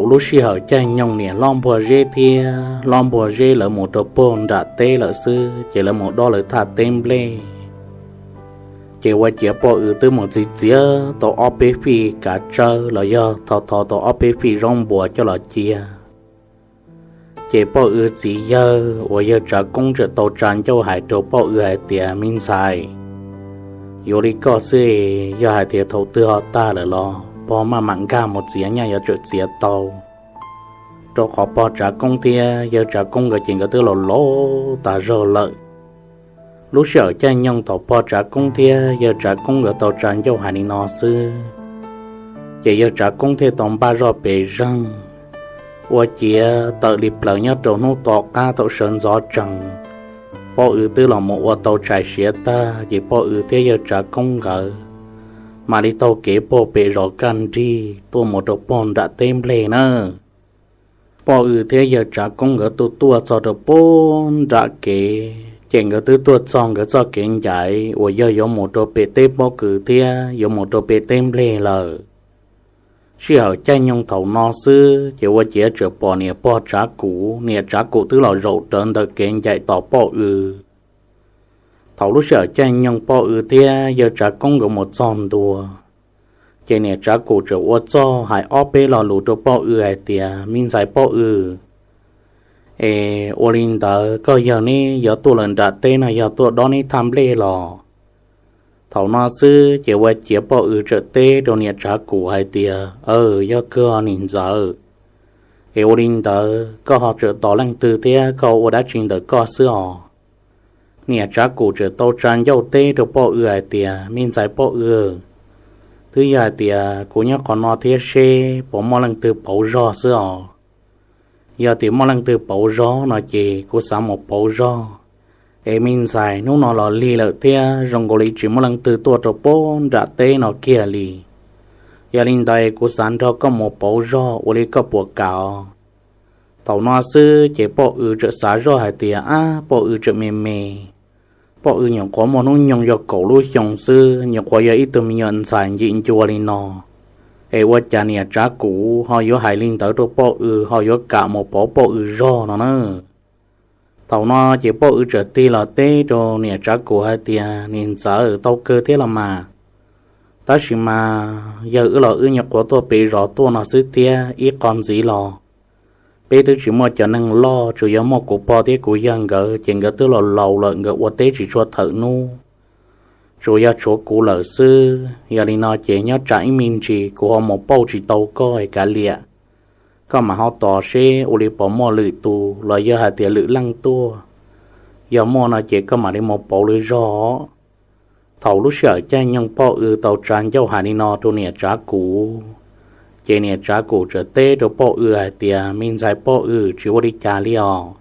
Thaum lub sij hawm caij nyoog niam hlob Npuag Zeb thiab hlob Npuag Zeb lawv mus rau puag nram teb lawm xwb, ces lawv mus dob lawv thaj teb nplej. Ces ua ciav Poj Ws twb mus txiav txiav tau ob peb fij kav tsawb los yog tho tho tau ob peb fij zaub npuas coj los cia. Ces Poj Ws txiv yawg uas yawg Tsav Koob txawm tau tsa ncauj hais rau Poj Ws hais tias, Me ntxhais, yuav li koj xwb, yog hais tias thaum twg ho tag lawm los pog maj mam nkag mus txiav nyaj yuav tsum txiav tau, rau qhov pog Tsav Koob thiab yawg Tsav Koob nkawd ces nkawd twb laus laus tas zog lawm. Lub sij hawm caij nyoog thaum pog Tsav Koob thiab yawg Tsav Koob nkawd tau tsa ncauj hais li no xwb, ces yawg Tsav Koob thiaj tau npaj zoj pes zeeg. Ua ciav tawm li plaws nyob rau hnub tom qab thaum sawv ntxov tsees, Poj Ws twb los mus ua tau tshais siav tag, ces Poj Ws thiab yawg Tsav Koob nkawd mam li taug kev puag pem zos kaj nrig tuaj mus rau puag nram teb nplej na. Poj Ws thiab yawg Tsav Koob nkawd tuaj tuaj txog rau puag nram kev, ces nkawd twb tuaj txog nkawd txoj kev ncaim uas yog yuav mus rau pem teb pob kws thiab yuav mus rau pem teb nplej lawm. Sij hawm caij nyoog thaum no xwb, ces ua ciav txawm pom niam pog Tsav Kum, niam Tsav Kum twb los zaum rawv ntawm kev ncaim tos Poj Ws. Thaum lub sij hawm caij nyoog Poj Ws thiab yawg Tsav Koob nkawd mus txog ntua, ces niam Tsav Kum txawm ua txuj hais ob peb lo lus rau Poj Ws hais tias, Me ntxhais Poj Ws, es ua li ntawd koj yawg neb yuav tuaj lawm nram teb no yog tuaj dob neb thaj nplej los? Thaum no xwb ces ua ciav Poj Ws txawm teb rau niam Tsav Kum hais tias, Aw, yog kawg niam ntxawm, es ua li ntawd koj ho txawm tos leej twg thiab koj ua dab tsi ntawm koj xwb os? Niam Tsav Kum txawm tau tsa ncauj teb rau Poj Ws hais tias, Me ntxhais Poj Ws, twb yog hais tias kuv nyob qhov no thiab seb puas muaj leej twg pauv zog xwb os. Yog tias muaj leej twg pauv zog no ces kuv xav mus pauv zog. Es me ntxhais, hnub no los lig lawm thiab zoo nkaus li tsis muaj leej twg tuaj rau puag nram teb no kiag li. Yog li ntawd kuv xav nrog koj mus pauv zog, ua li koj puas kam? Thaum no xwb ces Poj Ws txawm xav zoj hais tias, Ab, Poj Ws tseem me me, Poj Ws nyuam qhuav muaj hnub nyoog yog kaum lub xyoo xwb, nyuam qhuav yog ib tug me nyuam ntxhais ncim ncua li no, es ua cas niam Tsav Kum ho yuav hais li ntawd rau Poj Ws, ho yuav kam mus pauv Poj Ws zog no na? Thaum no ces Poj Ws txawm tig los teb rau niam Tsav Kum hais tias, Niam ntxawm, tau kawg thiab los mas, tab sis mas yawg wb los wb nyuam qhuav tuaj pem zos tuaj no xwb thiab, ib qho ntxiv los peb twb tsis muaj cov neeg loj, tsuas yog muaj kuv pog thiab kuv yawg nkawd, ces nkawd twb laus laus lawm, nkawd ua teb tsis tshua thawm hnub, tsuas yog tshuav kuv lawm xwb. Yog li no ces nyob tsam ib me ntsis kuv ho mus pauj tsis tau koj es kav liam, koj mam ho tos seb ua li puas muaj lwm tus los yog hais tias lwm leej tuaj. Yog muaj no ces koj mam li mus pauv lawv zog. Thaum lub sij hawm caij nyoog Poj Ws tau tsa ncauj hais li no rau niam Tsav Kum, ces niam Tsav Kum txawm teb rau Poj Ws hais tias, Me ntxhais Poj Ws, tsis ua li cas li os.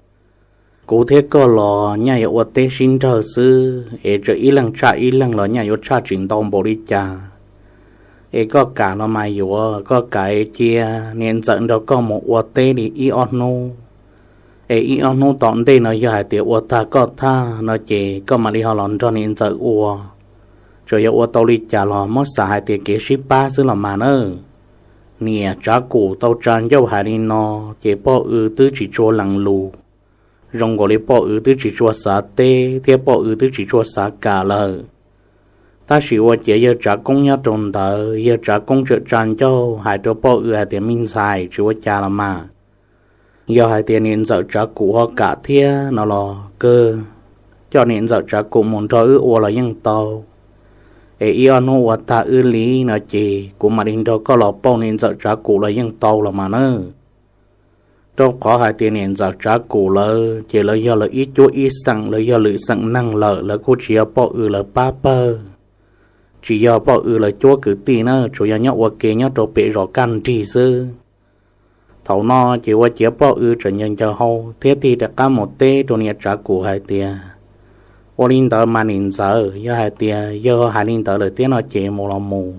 Kuv thiab koj los nyaj yuav ua teb sib nrag xwb, es txawm ib leeg tshaj ib leeg los nyaj yuav tshaj tsis ntau npaum li cas. Es koj kam los mas yuav, koj kam cia niam ntxawm nrog koj mus ua teb li ib ob hnub. Es ib ob hnub tom ntej no yog hais tias ua tag koj thaj no ces koj mam li ho los nrog niam ntxawm ua. Tsuas yog ua tau li cas los muab xav hais tias kev sib pab xwb los mas na. Niam Tsav Kum tau tsa ncauj hais li no, ces Poj Ws twb tsis tshua lees lus. Zoo nkaus li Poj Ws twb tsis tshua xav teb thiab Poj Ws twb tsis tshua xav kam lawm. Tab sis ua ciav yawg Tsav Koob nyob rau ntawd, yawg Tsav Koob txawm tsa ncauj hais rau Poj Ws hais tias, Me ntxhais, tsis ua cas los mas. Yog hais tias niam ntxawm Tsav Kum ho kam thiab no los kawg, coj niam ntxawm Tsav Kum mus nrog wb ua los yeej tau. Es ib ob hnub ua tag wb li no ces kuv mam li nrog koj los pauj niam ntxawm Tsav Kum los yeej tau los mas na. Rau qhov hais tias niam ntxawm Tsav Kum lawv ces lawv yog lawv ib cuab ib xeem, lawv yog lwm xeem neeg lawm, lawv kuj tsis yog Poj Ws lawv pab pawg, tsis yog Poj Ws lawv cuab kwv tij na, tsuas yog nyob ua ke nyob rau pem zos Kaj Nrig xwb. Thaum no ces ua ciav Poj Ws tseem ncaws ncaws hau thiab tig rov qab mus teb rau niam Tsav Kum hais tias, Ua li ntawd mas niam ntxawm, yog hais tias yawg hais li ntawd lawm thiab no ces mus los mus.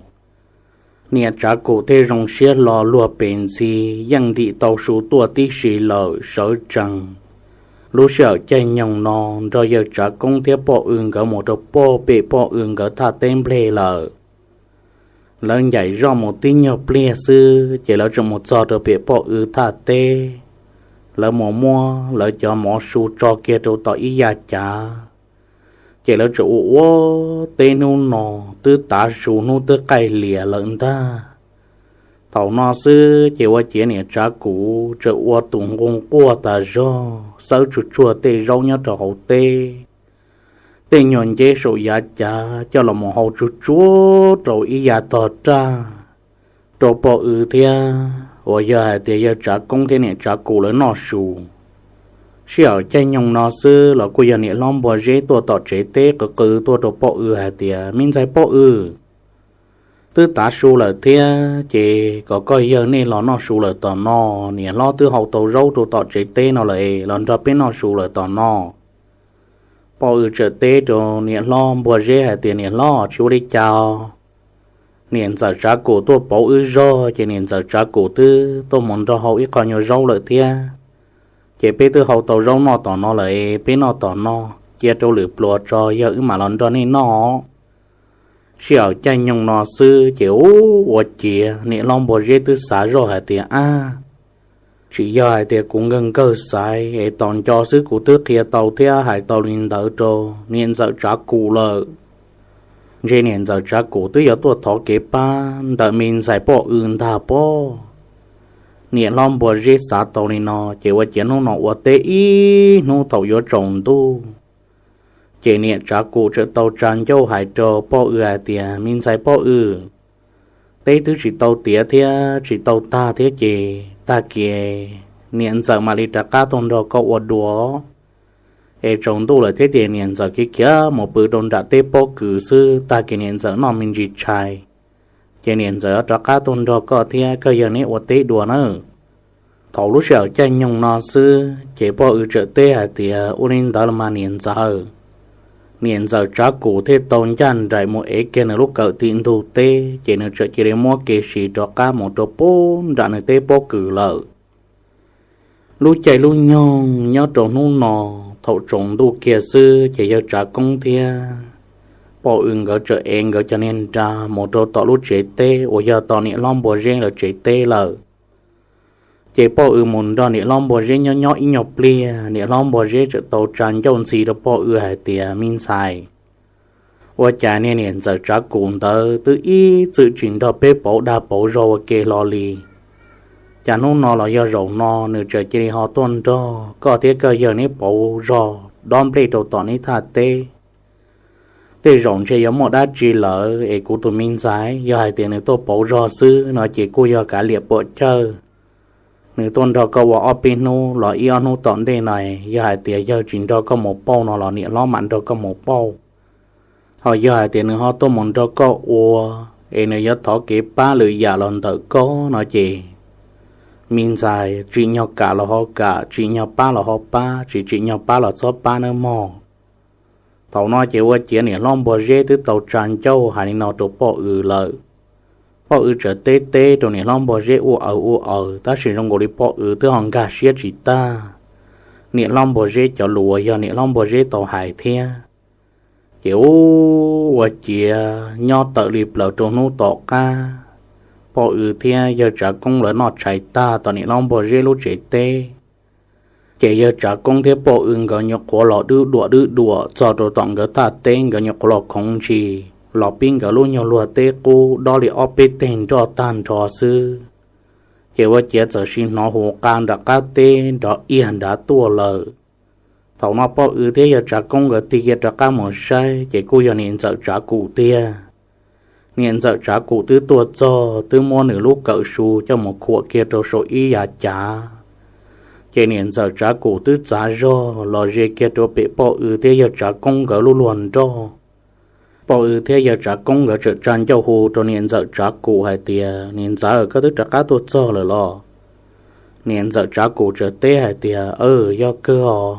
Niam Tsav Kum thiaj zoo siab hlo luag pes ntxhi, yeej ntim tau su tuaj tib si lawm sawv tsees. Lub sij hawm caij nyoog no nrog yawg Tsav Koob thiab Poj Ws nkawd mus rau pem Poj Ws nkawd thaj teb nplej lawm. Lawv ncaim zoj mus tib nyuag pliag xwb ces lawv tseem mus txog rau pem poj W thaj teb. Lawv mus muab lawv cov mov su tso kiag rau tom ib yav cav, ces lawv tseem ua ua teb hnub no twb tav su hnub twb qaij lias lawm ntag. Thaum no xwb ces ua ciav niam Tsav Kum tseem ua tus nqoo quaj tas zog xawb tsuag tsuag tej zaub nyob rau hauv teb, tej nyuag nceb saum yav cav coj los mus hau tsuag tsuag rau ib yav tog raj rau poj W thiab uas yog hais tias yawg Tsav Koob thiab niam Tsav Kum lawv noj su. Sij hawm caij nyoog no xwb los kuj yog niam hlob Npua Zeb tuaj tom tsev teb qw qw tuaj rau poj W hais tias, Me ntxhais poj W, twb tav su lawm thiab ces kom koj yawg nej los noj su lawm tom no, niam hlob twb hau tau zaub rau tom tsev teb no lawm, los nrog peb noj su lawm tom no. Poj W txawm teb rau niam hlob Npua Zeb hais tias, Niam hlob, tsis ua li cas. Niam ntxawm Tsav Kum tuaj pauv wb zog ces niam ntxawm Tsav Kum twb tuaj mus nrog hau ib qho nyuag zaub lawm thiab. Ces peb twb hau tau zaub noj tom no lawm, peb noj tom no, cia rau lwm pluas tso yawg wb mam los nrog nej noj. Sij hawm caij nyoog no xwb ces ua ciav niam hlob Npua Zeb twb xav zoj hais tias, Ab, tsis yog hais tias kuv nkawg nkawg xaiv es tos nco xwb, kuv twb qhia tau thiab hais tau li ntawd rau niam ntxawm Tsav Kum lawm. Ntshe niam ntxawm Tsav Kum twb yuav tuaj thov kev pab ntawm me ntxhais poj W ntag pob. Niam hlob Npua Zeb xav tau li no ces ua ciav hnub no ua teb ib hnub thaum yuav tsaus ntuj, ces niam Tsav Kum txawm tau tsa ncauj hais rau poj W hais tias, Me ntxhais poj W, teb twb tsis tau tiav thiab tsis tau tag thiab ces tag kis niam ntxawm mam li rov qab tuaj nrog koj ua dua. Es tsaus ntuj lawm thiab ces niam ntxawm khiav khiav mus pw rau nram teb pob kws xwb, tag kis niam ntxawm noj me ntsis tshais ces niam ntxawm rov qab tuaj nrog koj thiab koj yawg neb ua teb dua nawb. Thaum lub sij hawm caij nyoog no xwb ces poj W txawm teb hais tias, Ua li ntawd los mas niam ntxawm. Niam ntxawm Tsav Kum thiaj tau ncaj nraim mus ev kiag nws lub kawm tim ntug teb ces nws txawm cia li muab kev siv rov qab mus rau pub nram nws teb pob kws lawm. Lub caij lub nyoog nyob rau hnub no, thaum tsaus ntuj kiag xwb ces yawg Tsav Koob thiab poj W nkawd txawm ev nkawd cov niag nra mus rau tom lub tsev teb uas yog tom niam hlob Npua Zeb lawv tsev teb lawm. Ces poj W mus nrog niam hlob Npua Zeb nyob nyob ib nyuag pliag, niam hlob Npua Zeb txawm tau tsa ncauj ntxhi rau poj W hais tias, Me ntxhais, ua cas niag niam ntxawm Tsav Kum ntawd twb ib txwm tsis nrog peb pauv dag pauv zog ua ke hlo li? Cas hnub no los yog zaum no nws txawm cia li ho tuaj nrog koj thiab koj yawg neb pauv zog dob nplej rau tom neb thaj teb? Tej zaum ntshe yuav muaj dab tsi lawm es kuv tus me ntxhais, yog hais tias nws tuaj pauv zog xwb no ces kuj yog kav liam puam chawj. Nws tuaj nrog koj ua ob peb hnub los ib ob hnub tom ntej no, yog hais tias yawg tsis nrog koj mus pauj no los niam hlob mam nrog koj mus pauj. Ho yog hais tias nws ho tuaj mus nrog koj ua es nws yuav thov kev pab lwm yam los ntawm koj no ces, me ntxhais, tsim nyog kam los ho kam, tsim nyog pab los ho pab, tsis tsim nyog pab los txhob pab nawb mog. Thaum no ces ua ciav niam hlob Npua Zeb twb tau tsa ncauj hais li no rau poj W lawm. Poj W txawm teb teb rau niam hlob Npua Zeb ua aws ua aws, tab sis zoo nkaus li poj W twb ho nkag siab tsis tag niam hlob Npua Zeb cov lus uas yog niam hlob Npua Zeb tau hais thiab. Ces ua ciav nyob tawm li plaws rau hnub tom qab, poj W thiab yawg Tsav Koob lawv noj tshais tag tom niam hlob Npua Zeb lub tsev teb. Ces yawg Tsav Koob thiab poj W nkawd nyuam qhuav los dwb duam dwb duam txog rau tom nkawd thaj teb, nkawd nyuam qhuav los khoov ntsis los pib nkawd lub nyuag luag teb qub dob li ob peb teg nroj tag nrho xwb, ces ua ciav txawm sis hnov hu qa nram qab teb nrov iag nrad tuaj lawm. Thaum no poj W thiab yawg Tsav Koob nkawd tig kiag rov qab mus saib ces kuj yog niam ntxawm Tsav Kum tiag. Niam ntxawm Tsav Kum twb tuaj txog, twb muab nws lub kawm su coj mus khuam kiag rau saum ib yav cav, ces niam ntxawm Tsav Kum twb txav zog los ze kiag rau pem poj W thiab yawg Tsav Koob nkawd lub luag nroj. Poj W thiab yawg Tsav Koob nkawd txawm tsa ncauj hu rau niam ntxawm Tsav Kum hais tias, Niam ntxawm, koj twb rov qab tuaj txog lawm los? Niam ntxawm Tsav Kum txawm teb hais tias, Aw, yog kawg os.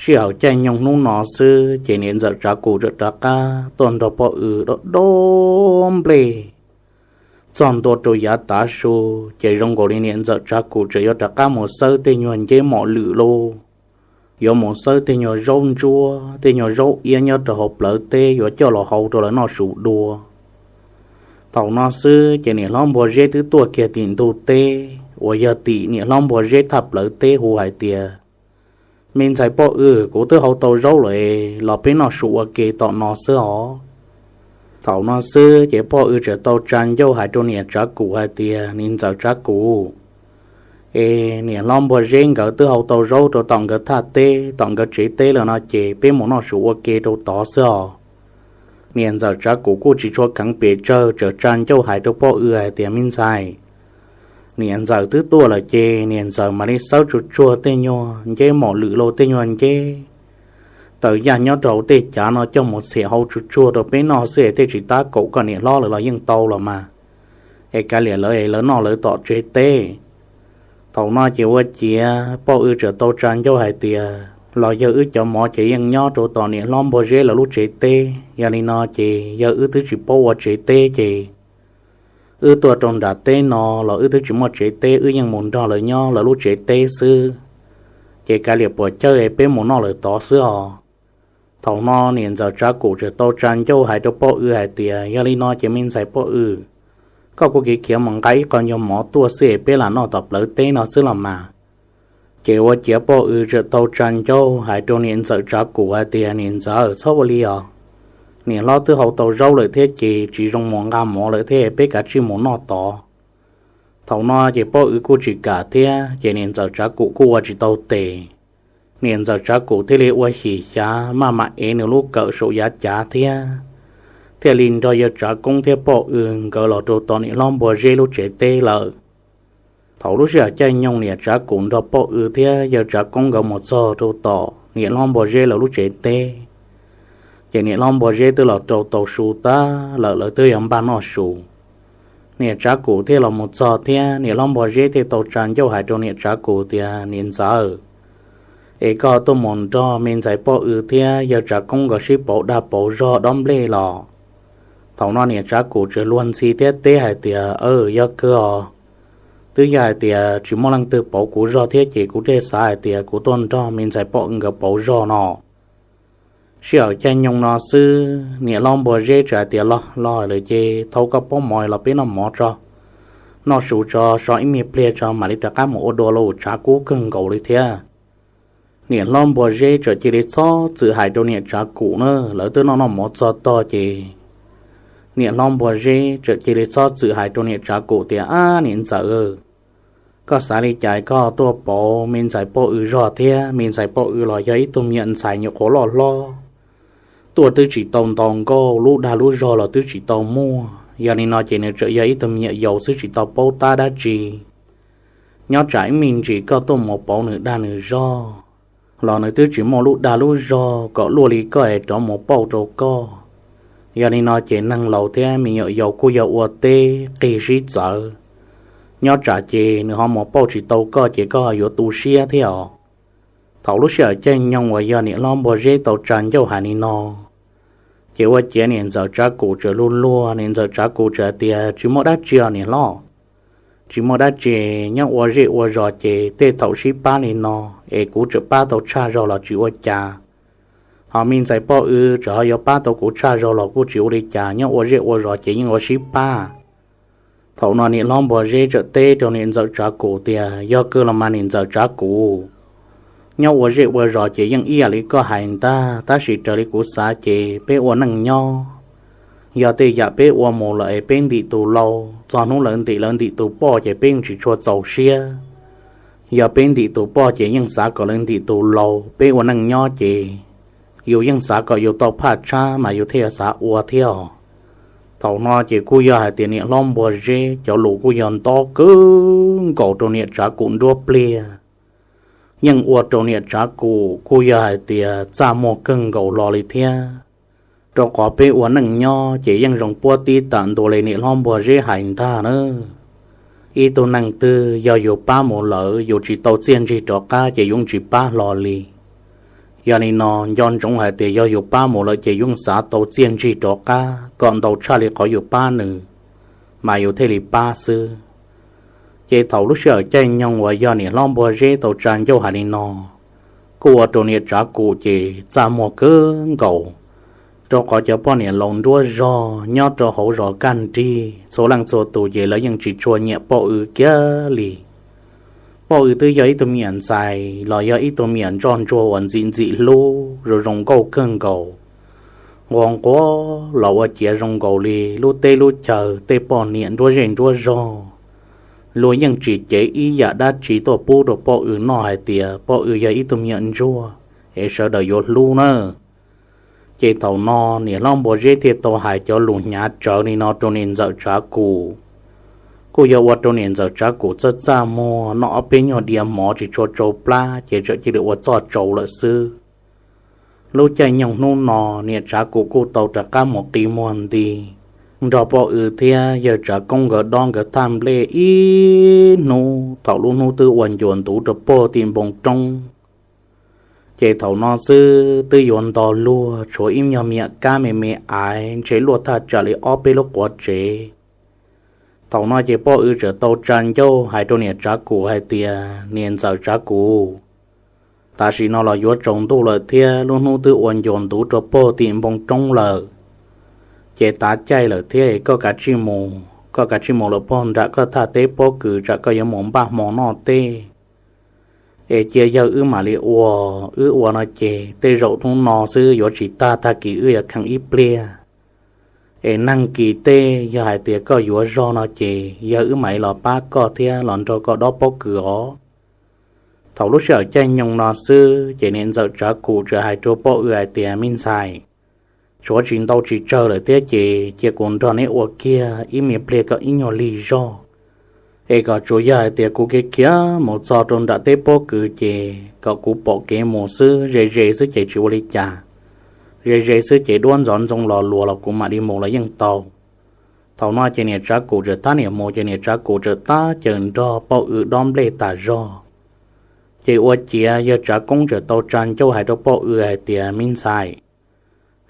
Sij hawm caij nyoog hnub no xwb ces niam ntxawm Tsav Kum txawm rov qab tuaj nrog poj W dob dob nplej txog ntua rau yav tav su, ces zoo nkaus li niam ntxawm Tsav Kum txawm yuav rov qab mus xawb tej nyuag nceb mom lwm lauj, yuav mus xawb tej nyuag zaub ntsuab, tej nyuag zaub iab nyob rau hauv plawv teb yuav coj los hau rau lawv noj su dua. Thaum no xwb ces niam hlob Npua Zeb twb tuaj kiag tim ntug teb uas yog tim niam hlob Npua Zeb thaj plawv teb hu hais tias, Me ntxhais poj w, kuv twb hau tau zaub lawm, los peb noj su ua ke tom no xwb os. Thaum no xwb ces poj w txawm tau tsa ncauj hais rau niam Tsav Kum hais tias, Niam ntxawm Tsav Kum, es niam hlob Npua Zeb nkawd twb hau tau zaub rau tom nkawd thaj teb, tom nkawd tsev teb lawm no ces peb mus noj su ua ke rau tod xwb os. Niam ntxawm Tsav Kum kuj tsis tshua kheev pes tsawg, txawm tsa ncauj hais rau poj w hais tias, Me ntxhais, niam ntxawm twb tuaj lawm ces niam ntxawm mam li xawb tsuag tsuag tej nyuag nceb mom lwm lauj, tej nyuag nceb taws yaj nyob rau hauv tej cav no coj mus txhiam hau tsuag tsuag rau peb noj xwb es tej tsis tab kaum koj niam hlob lawv los yeej tau los mas. Es kav liam lawv es lawv noj lawv tom tsev teb. Thaum no ces ua ciav poj w txawm tau tsa ncauj hais tias, Los yawg wb cov mov ces yeej nyob rau tom niam hlob Npua Zeb lawv lub tsev teb, yog li no ces yawg wb twb tsis paub ua tsev teb ces wb tuaj rau nram teb no los wb twb tsis muaj tsev teb, wb yeej mus nrog lawv nyob lawv lub tsev teb xwb. Ces kav liam puas cawj es peb mus noj lawm tod xwb os. Thaum no niam ntxawm Tsav Kum txawm tau tsa ncauj hais rau poj w hais tias, Yog li no ces me ntxhais poj w, koj kuj khiav khiav mus nqa ib qho nyuag mov tuaj xwb es peb lam noj tom plawv teb no xwb los mas. Ces ua ciav poj w txawm tau tsa ncauj hais rau niam ntxawm Tsav Kum hais tias, Niam ntxawm, txhob ua li os. Niam hlob twb hau tau zaub lawm thiab ces tsis zoo mus nqa mov lawm thiab, peb kav tsij mus noj tod. Thaum no ces poj w kuj tsis kam thiab ces niam ntxawm Tsav Kum kuj ua tsis tau tes. Niam ntxawm Tsav Kum thiaj li ua xyem xyav maj mam ev nws lub kawm saum yav cav thiab thiaj li nrog yawg Tsav Koob thiab poj w nkawd los rau tom niam hlob Npua Zeb lub tsev teb lawm. Thaum lub sij hawm caij nyoog niam Tsav Kum nrog poj w thiab yawg Tsav Koob nkawd mus txog rau tom niam hlob Npua Zeb lawv lub tsev teb, ces niam hlob Npua Zeb twb los rau tau su tag lawm, lawv twb yuav npaj noj su. Niam Tsav Kum thiaj los mus txog thiab niam hlob Npua Zeb thiaj tau tsa ncauj hais rau niam Tsav Kum tias, Niam ntxawm, es koj tuaj mus nrog me ntxhais poj w thiab yawg Tsav Koob nkawd sib pauv dag pauv zog dob nplej los? Thaum no niam Tsav Kum txawm luag ntxhi thiab teb hais tias, Aw, yog kawg os. Twb yog hais tias tsis muaj leej twg pauv kuv zog thiab ces kuv thiaj xav hais tias kuv tuaj nrog me ntxhais poj w nkawd pauv zog no. Sij hawm caij nyoog no xwb niam hlob Npua Zeb txawm hais tias, Los los lawm ces thau koj pob mov los peb noj mov tso, noj su tso, so ib me pliag tso mam li rov qab mus ua dua lauj, tshav kub kawg nkaus li thiab. Niam hlob Npua Zeb txawm cia li txhob txwm hais rau niam Tsav Kum na, lawv twb noj noj mov txog tog ces niam hlob Npua Zeb txawm cia li txhob txwm hais rau niam Tsav Kum tias, Ab niam ntxawm, koj xav li cas koj tuaj pauv me ntxhais poj w zog thiab? Me ntxhais poj w los yog ib tug me nyuam ntxhais nyuam qhuav loj hlob, tuaj twb tsis tau ntau nkauj, lub dag lub zog los twb tsis tau muaj. Yog li no ces nws tseem yog ib tug me nyuam yaus xwb tsis tau paub tab dab tsi. Nyob tsam ib me ntsis koj tuaj mus pauv nws dag nws zog los nws twb tsis muaj lub dag lub zog kom luaj li koj es rov mus pauj rau koj. Yog li no ces neeg laus thiab me nyuam yaus kuj yog ua teb qig sib txawv. Nyob tsam ces nws ho mus pauj tsis tau koj ces koj ho yuav tu siab thiab os. Thaum lub sij hawm caij nyoog uas yog niam hlob Npua Zeb tau tsa ncauj hais li no, ces ua ciav niam ntxawm Tsav Kum txawm luag luag, niam ntxawm Tsav Kum txawm hais tias, Tsis muaj dab tsi os niam hlob. Tsis muaj dab tsi, nyob ua zej ua zos ces tej thaum sib pab li no, es kuv txawm pab tau tshaj zog los tsis ua cas. Ho me ntxhais poj w txawm ho yuav pab tau kuv tshaj zog los kuj tsis ua li cas, nyob ua zej ua zos ces yeej ua sib pab. Thaum no niam hlob Npua Zeb txawm teb rau niam ntxawm Tsav Kum tias, Yog kawg los mas niam ntxawm Tsav Kum, nyob ua zej ua zos ces yeej ib yam li koj hais ntag, tab sis raws li kuv xav ces peb ua neej nyob, yog tej yam peb ua mus lawm es peb ntim tus laus, txog hnub lawv ntim lawv ntim tus poj ces peb yeej tsis tshua txaus siab. Yog peb ntim tus poj ces yeej xav kom lawv ntim tus laus, peb ua neej nyob ces yus yeej xav kom yus tau phaj tshab mas yus thiaj xav ua thiab os. Thaum no ces kuj yog hais tias niam hlob Npua Zeb cov lus kuj yog nto kawg nkaus rau niam Tsav Kum nruab pliag, yeej ua rau niam Tsav Kum kuj yog hais tias txaj muag kawg nkaus hlo li thiab. Rau qhov peb ua neej nyob ces yeej zoo puab tib tam ntua li niam hlob Npua Zeb hais ntag na. Ib tug neeg twg yog yus pab mus lawm yus tsis tau txiaj ntsig rov qab ces yus tsis pab hlo li. Yog li no nco ntsoov hais tias yog yus pab mus lawm ces yus xav tau txiaj ntsig rov qab kom ntau tshaj li qhov yus pab nws, mas yus thiaj li pab xwb. Ces thaum lub sij hawm caij nyoog uas yog niam hlob Npua Zeb tau tsa ncauj hais li no, kuj ua rau niam Tsav Kum ces txaj muag kawg nkaus, rau qhov cov poj niam laus nruab zog nyob rau hauv zos kaj nrig txhua leej txhua tus ces lawv yeej tsis tshua nyiam poj W kiag li. Poj W twb yog ib tug me nyuam ntxhais los yog ib tug me nyuam ntsoj ntsuag uas ntxim ntxim hlub zoo zoo nkauj kawg nkaus, nquag nquag los ua ciav zoo nkaus li lub teb lub chaw tej poj niam nruab zej nruab zog. Luag yeej tsis cev ib yam dab tsi tuaj pub rau poj W noj hais tias poj W yog ib tug me nyuam ntsuag es sawv daws yuav hlub nawb. Ces thaum no niam hlob Npua Zeb thiaj tau hais cov lus hnyav tsawv li no rau niam ntxawm Tsav Kum. Kuj yog ua rau niam ntxawm Tsav Kum txaj txaj muag noj ob peb nyuag diav mov tsis tshua tsau plab ces txawm cia li ua txoj tsau lawm xwb. Lub caij nyoog hnub no niam Tsav Kum kuj tau rov qab mus qi muag nti nrog poj W thiab yawg Tsav Koob nkawd dob nkawd thaj nplej ib hnub thaum lub hnub twb ua ncua ntuv rau puag tim npoo roob. Ces thaum no xwb twb yuav nto luag tshuav ib nyuag me nyuam kab me me aiv ntshe luaj thaj tsam li ob peb lub quav tsev. Thaum no ces poj W txawm tau tsa ncauj hais rau niam Tsav Kum hais tias, niam ntxawm Tsav Kum, tam sim no los yuav tsaus ntuj lawm thiab lub hnub twb ua ncua ntuv rau puag tim npoo roob lawm. Ces tav caij lawm thiab, koj kav tsij mus, koj kav tsij mus lawm puag nram koj thaj teb pob kws tsam koj yuav mus npaj hmo noj teb. Es cia yawg wb mam li ua, wb ua no ces tej zaum hnub no xwb yuav tsis tag, tag kis wb yuav kheev ib pliag. Es neeg kis tej yog hais tias koj yuav zog no ces yawg wb mam li los pab koj thiab los nrog koj dob pob kws os. Thaum lub sij hawm caij nyoog no xwb ces niam ntxawm Tsav Kum txawm hais rau poj W hais tias, me ntxhais, tshuav tsis ntau tsis tsawg lawm thiab ces cia kuv nrog neb ua kiag ib me pliag kom ib nyuag lig zog. Es kom tsuas yog hais tias kuv khiav khiav mus txog rau nram teb pob kws ces kom kuv pom kev mus xwb, ze ze xwb ces tsis ua li cas. Ze ze xwb ces duab ntxov ntxoo los luas los kuv mam li mus los yeej tau. Thaum no ces niam Tsav Kum txawm tab niam mus ces niam Tsav Kum txawm tab caws nrog poj W dob nplej tas zog. Ces ua ciav yawg Tsav Koob txawm tau tsa ncauj hais rau poj W hais tias, me ntxhais,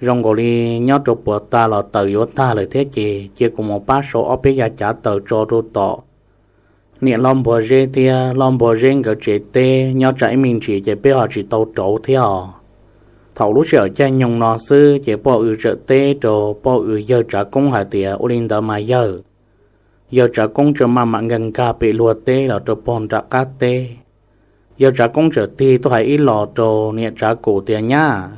zoo nkaus li nyob rau puag ta los taws yuav tag lawm thiab ces cia kuv mus pab sau ob peb yav cav taws tso rau tom niam hlob Npua Zeb thiab hlob Npua Zeb nkawd tsev teb, nyob tsam ib me ntsis ces peb ho tsis tau rauv thiab os. Thaum lub sij hawm caij nyoog no xwb ces poj W txawm teb rau poj W yawg Tsav Koob hais tias, ua li ntawd mas yawg. Yawg Tsav Koob txawm maj mam nkag nkag pem luag teb los rau puag nram qab teb. Yawg Tsav Koob txawm tig tuaj hais ib los rau niam Tsav Kum tias, nyab,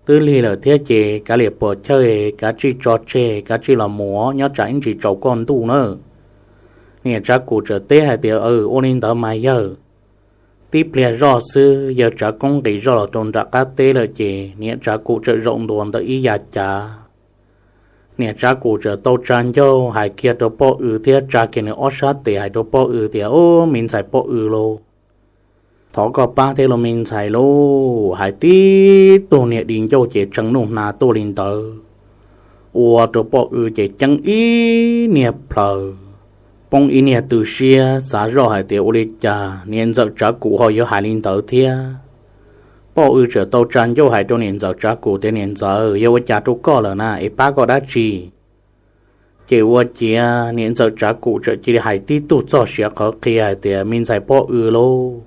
twb lig lawm thiab ces kav liam puam chawj, kav tsij tso tseg, kav tsij los mus, nyob tsam ib ntsis tsaus koj ntuj nawb. Niam Tsav Kum txawm teb hais tias, ua li ntawd mas yawg. Tib pliag zoj xwb yawg Tsav Koob nqis zoj los rau nram qab teb lawm ces niam Tsav Kum txawm zaum ntua ntawm ib yav cav. Niam Tsav Kum txawm tau tsa ncauj hais kiag rau poj W thiab tsa kiag nws ob sab tes hais rau poj W tias, o, me ntxhais poj W lauj, thov koj pab thiab lauj me ntxhais lauj. Hais tib tug niag di ncauj ces tshee nuj hnav tuaj li ntawd, ua rau poj W ces ceeb ib niag plhaws, poob ib niag tw siab xav zoj hais tias ua li cas niam ntxawm Tsav Kum ho yuav hais li ntawd thiab. Poj W txawm tau tsa ncauj hais rau niam ntxawm Tsav Kum tias, niam ntxawm, yog ua cas rau koj lawm na, es pab koj dab tsi? Ces ua ciav niam ntxawm Tsav Kum txawm cia li hais tib tug txoj siav qhawv qhia hais tias, me ntxhais poj W lauj,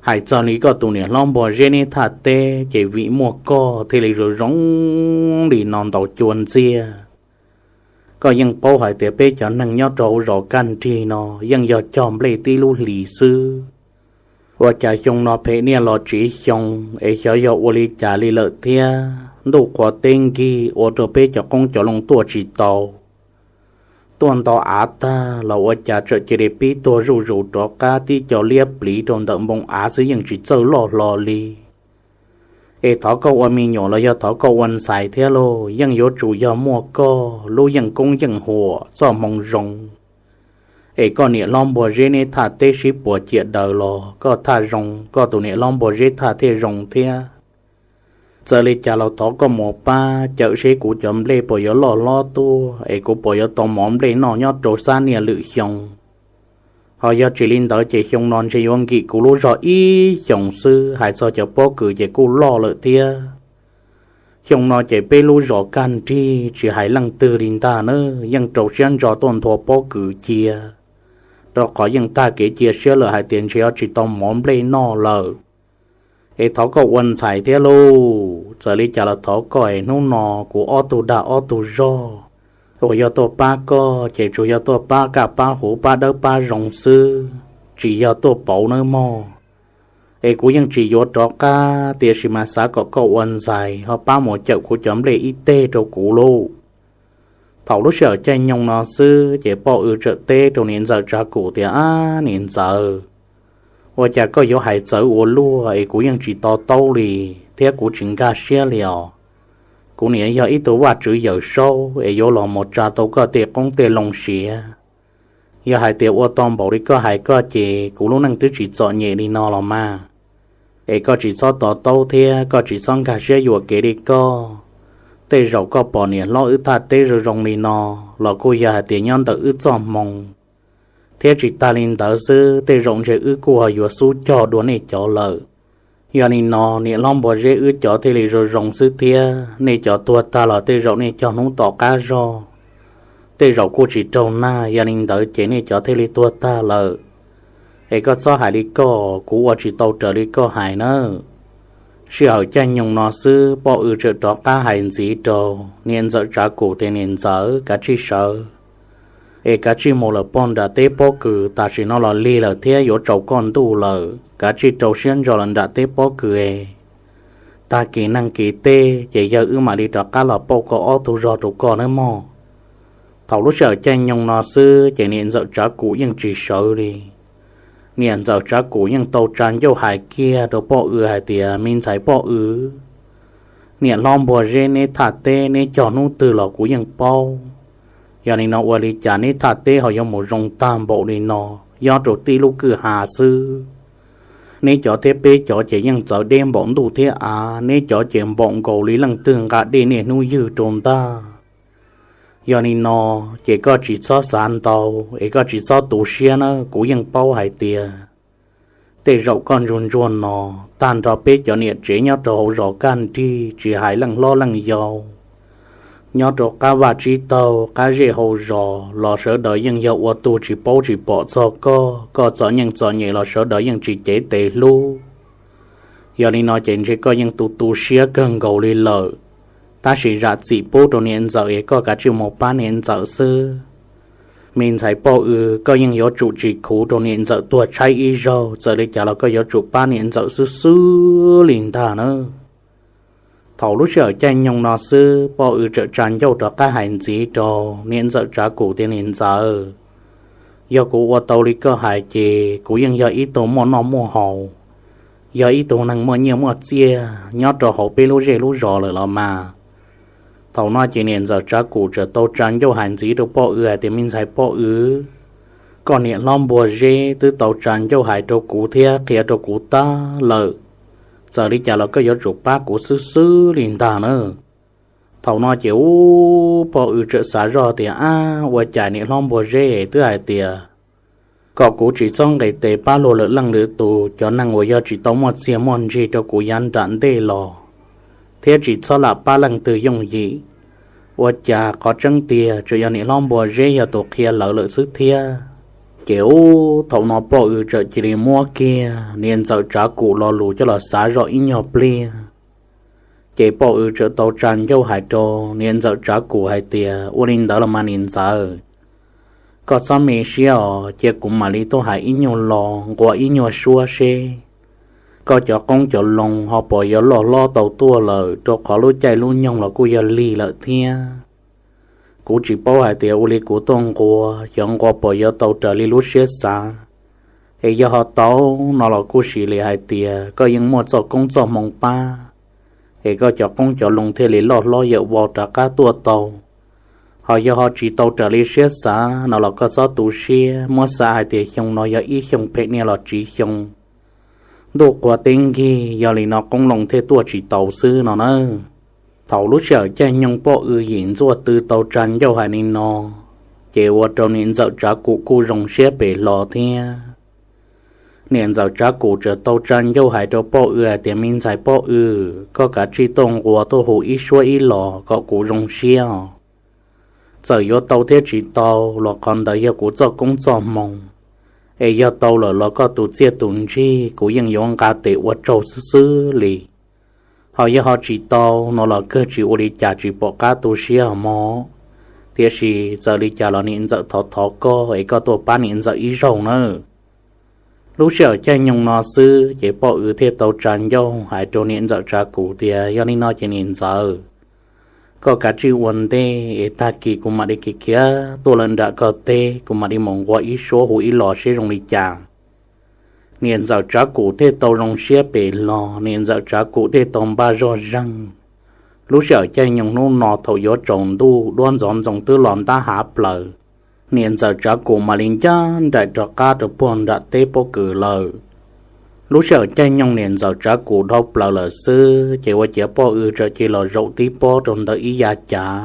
hais txog li koj tus niam hlob Npua Zeb neb thaj teb ces vim muaj koj thiaj li zoo zoo li no ntaus cua ntxiag. Koj yeej paub hais tias peb cov neeg nyob rau hauv zos Kaj Nrig no yeej yog cog nplej tib lub hlis xwb. Ua cas xyoo no phem niaj los tsiv xyoo es xyov yog ua li cas li lawm thiab, ntuj qhuav teb nkig ua rau peb cov qoob cov loo tuaj tsis tau. Tuaj nto av tag los ua cas txawm cia li pib tuag zuj zus rov qab tib co liab pliv rau ntawm npoo av xwb yeej tsis txawj loj hlo li. Es thov koj ua me nyuam los yog thov koj ua ntxhais thiab lauj, yeej yuav tsum yog muaj koj lub yeej koob yeej huam txoj hmoo zoo. Es koj niam hlob Npua Zeb neb thaj teb sib puas ciam daws los koj thaj zoo, koj tus niam hlob Npua Zeb thaj thiaj zoo thiab. Txawm li cas los thov koj mus pab cawm seb kuv cov nplej puas yuav loj hlob tuaj es kuv puas yuav tau mov nplej noj nyob rau sab niaj lwm xyoo. Ho yog tsis li ntawd ces xyoo no ntshe yuav nkim kuv lub zog ib xyoos xwb, hais txog cov pob kws ces kuj loj lawm thiab. Xyoo no ces peb lub zos Kaj Nrig tsis hais leej twg li ntag na, yeej rau siab ntso tuaj nthua pob kws cia, rau qhov yeej tag kev cia siab lawm hais tias ntshe yuav tsis tau mov nplej noj lawm. Es thov koj ua ntxhais thiab lauj, txawm li cas los thov koj es hnub no kuv ob tug dag ob tug zog uas yog tuaj pab koj ces tsuas yog tuaj pab kaj pab huv pab dawb pab zoo xwb, tsis yog tuaj pauv nawb mog. Es kuv yeej tsis yuav rov qab, tiam sis mas xav kom koj ua ntxhais ho pab mus cawm kuv cov nplej ib teg rau kuv lauj. Thaum lub sij hawm caij nyoog no xwb ces Poj Ws txawm teb rau niam ntxawm Tsav Kum tias, Ab niam ntxawm, ua cas koj yuav hais txawv ua luaj es kuv yeej tsis to taub li, thiab kuv tsis nkag siab li os. Kuv niam yog ib tug vaj tswv Yawm Saub es yuav los mus tsa tau koj tej qoob tej loo siav. Yog hais tias ua tau npaum li koj hais koj ces kuv lub neej twb tsis txom nyem li no los mas. Es koj tsis txhob to taub thiab koj tsis txhob nkag siab yuam kev li koj. Tej zaum koj pom niam hlob wb thaj teb zoo zoo li no los kuj yog hais tias nyob ntawm wb txoj hmoo, thiab tsis tas li ntawd xwb tej zaum ntshe wb kuj ho yuav xub cog dua nej cov lawm. Yog li no niam hlob Npua Zeb wb cov thiaj li zoo zoo xwb thiab, nej cov tuag tag los tej zaum nej cog hnub tom qab zog, tej zaum kuj tsis raug nag, yog li ntawd ces nej cov thiaj li tuag tag lawm. Es koj txhob hais li koj, kuv ua tsis tau raws li koj hais nawb. Sij hawm caij nyoog no xwb Poj Ws txawm rov qab hais ntxiv rau niam ntxawm Tsav Kum tias, Niam ntxawm, kav tsij sawv, es kav tsij mus lawm pog nram teb pob kws, tam sim no los lig lawm thiab yuav tsaus koj ntuj lawm, kav tsij rau siab ntso lawm nram teb pob kws es tag kis neeg kis teb ces yawg wb mam li rov qab los pauj koj ob tug zog rau koj nawb mog. Thaum lub sij hawm caij nyoog no xwb ces niam ntxawm Tsav Kum yeej tsis sawv li. Niam ntxawm Tsav Kum yeej tau tsa ncauj hais kiag rau Poj Ws hais tias, Me ntxhais Poj Ws, niam hlob Npua Zeb neb thaj teb neb cog hnub twg los kuv yeej paub. Yog li no ua li cas neb thaj teb ho yuav mus zoo tag npaum li no, nyob rau tib lub kwj ha xwb? Neb cov thiab peb cov ces yeej txawv deb npaum ntuj thiab av, neb cov ces npaum nkaus li leej twg nqa dej niaj hnub ywg rau ntag. Yog li no ces koj tsis txhob xav ntau, es koj tsis txhob tu siab nawb, kuv yeej paub hais tias tej zaum koj ntsuag ntsuag no, tag nrho peb cov niam tsev nyob rau hauv zos kaj nrig tsis hais leej hlob leej yau, nyob rau qab vaj tsib taug qab zej hauv zos los sawv daws yeej yog ua tug tsis paub tsis pom txog koj, koj txom nyem txom nyem los sawv daws yeej tsis cev tes hlub. Yog li no ces ntshe koj yeej tu tu siab kawg nkaus li lawm. Tab sis zam txim pub rau niam ntxawm es koj kav tsij mus pab niam ntxawm xwb. Me ntxhais Poj Ws, koj yeej yuav tsum tsis khuv rau niam ntxawm tuag tshaib ib zaug, txawm li cas los koj yuav tsum pab niam ntxawm xwb xwb li ntag nawb. Thaum lub sij hawm caij nyoog no xwb Poj Ws txawm tsa ncauj rov qab hais ntxiv rau niam ntxawm Tsav Kum tias, Niam ntxawm, yog kuv ua tau li koj hais ces kuv yeej yog ib tug muaj noj muaj haus, yog ib tug neeg muaj nyiaj muaj txiaj nyob rau hauv peb lub zej lub zos lawm los mas. Thaum no ces niam ntxawm Tsav Kum txawm tau tsa ncauj hais ntxiv rau Poj Ws hais tias, Me ntxhais Poj Ws, koj niam hlob Npua Zeb twb tau tsa ncauj hais rau kuv thiab qhia rau kuv tag lawm. Txawm li cas los koj yuav tsum pab kuv xwb xwb li ntag nawb. Thaum no ces ub, Poj Ws txawm xav zoj tias, Ab, ua cas niam hlob Npua Zeb twb hais tias kom kuv tsis txhob nqis tes pab luag lwm leej lwm tus, cov neeg uas yog tsis tau muaj txiag muaj ntsig rau kuv yav nram ntej los, thiab tsis txhob lam pab leej twg yooj yim. Ua cas qhov tseeb tiag tsuas yog niam hlob Npua Zeb yog tus qhia lawv lawm xwb thiab. Ces ub, thaum no Poj Ws txawm cia li muab kiag niam ntxawm Tsav Kum lo lus coj los xav zoj ib nyuag pliag. Ces Poj Ws txawm tau tsa ncauj hais rau niam ntxawm Tsav Kum hais tias, Ua li ntawd los mas niam ntxawm, koj txhob me siab os, cia kuv mam li tuaj hais ib nyuag lo, nquas ib nyuag suab seb koj cov qoob cov loo ho puas yuav loj hlob tau tuaj lawm, rau qhov lub caij lub nyoog los kuj yog lig lawm thiab. Kuv tsis paub hais tias ua li kuv tuaj nquas, xyov nquas puas yuav tau raws li lub siab xav. Es yog ho tau no los kuj sim li hais tias koj yeej muaj txoj koob txoj hmoo pab, es koj cov qoob cov loo thiaj li loj hlob yawm vau rov qab tuaj tau. Ho yog ho tsis tau raws li siab xav no los koj txhob tu siab, muab xav hais tias xyoo no yog ib xyoo phem niaj los tsiv xyoo, ntuj qhua teb nkig, yog li no qoob loo thiaj tuaj tsis tau xwb no na. Thaum lub sij hawm caij nyoog Poj Ws yim ntxuaj tw tau tsa ncauj hais li no, ces ua rau niam ntxawm Tsav Kum kuj zoo siab pem hlo thiab. Niam ntxawm Tsav Kum txawm tau tsa ncauj hais rau Poj Ws hais tias, Me ntxhais Poj Ws, koj kav tsij tuaj nquas tuaj hu ib suab ib los kom kuv zoo siab os. Txawm yuav tau thiab tsis tau los qhov ntawd yog kuv txoj koob txoj hmoo, Es yog tau lawm los koj tus txiaj tus ntsig kuv yeej yuav nqa tes ua tsaug xwb xwb li. Ho yog ho tsis tau no los kawg tsis ua li cas tsis pom qab tu siab hos mog. Tiam sis txawm li cas los niam ntxawm thov thov koj es koj tuaj pab niam ntxawm ib zaug nawb. Lub sij hawm caij nyoog no xwb ces Poj Ws thiaj tau tsa ncauj hais rau niam ntxawm Tsav Kum tias, Yog li no ces niam ntxawm, koj kav tsij ua ntej es tag kis kuv mam li khiav khiav tuaj lawm nram koj teb, kuv mam li mus nquag ib suab hu ib los seb zoo li cas. Niam ntxawm Tsav Kum thiaj tau zoo siab pes los, niam ntxawm Tsav Kum thiaj tau npaj zoj zeeg. Lub sij hawm caij nyoog hnub no thaum yuav tsaus ntuj duab ntxoov ntxoo twb los ntab hav plaws, niam ntxawm Tsav Kum mam li ncaj nraim rov qab rau puag nram teb pob kws lawm. Lub sij hawm caij nyoog niam ntxawm Tsav Kum dhau plaws lawm xwb ces ua ciav Poj Ws txawm cia li los zaum tib pob rau ntawm ib yav cav.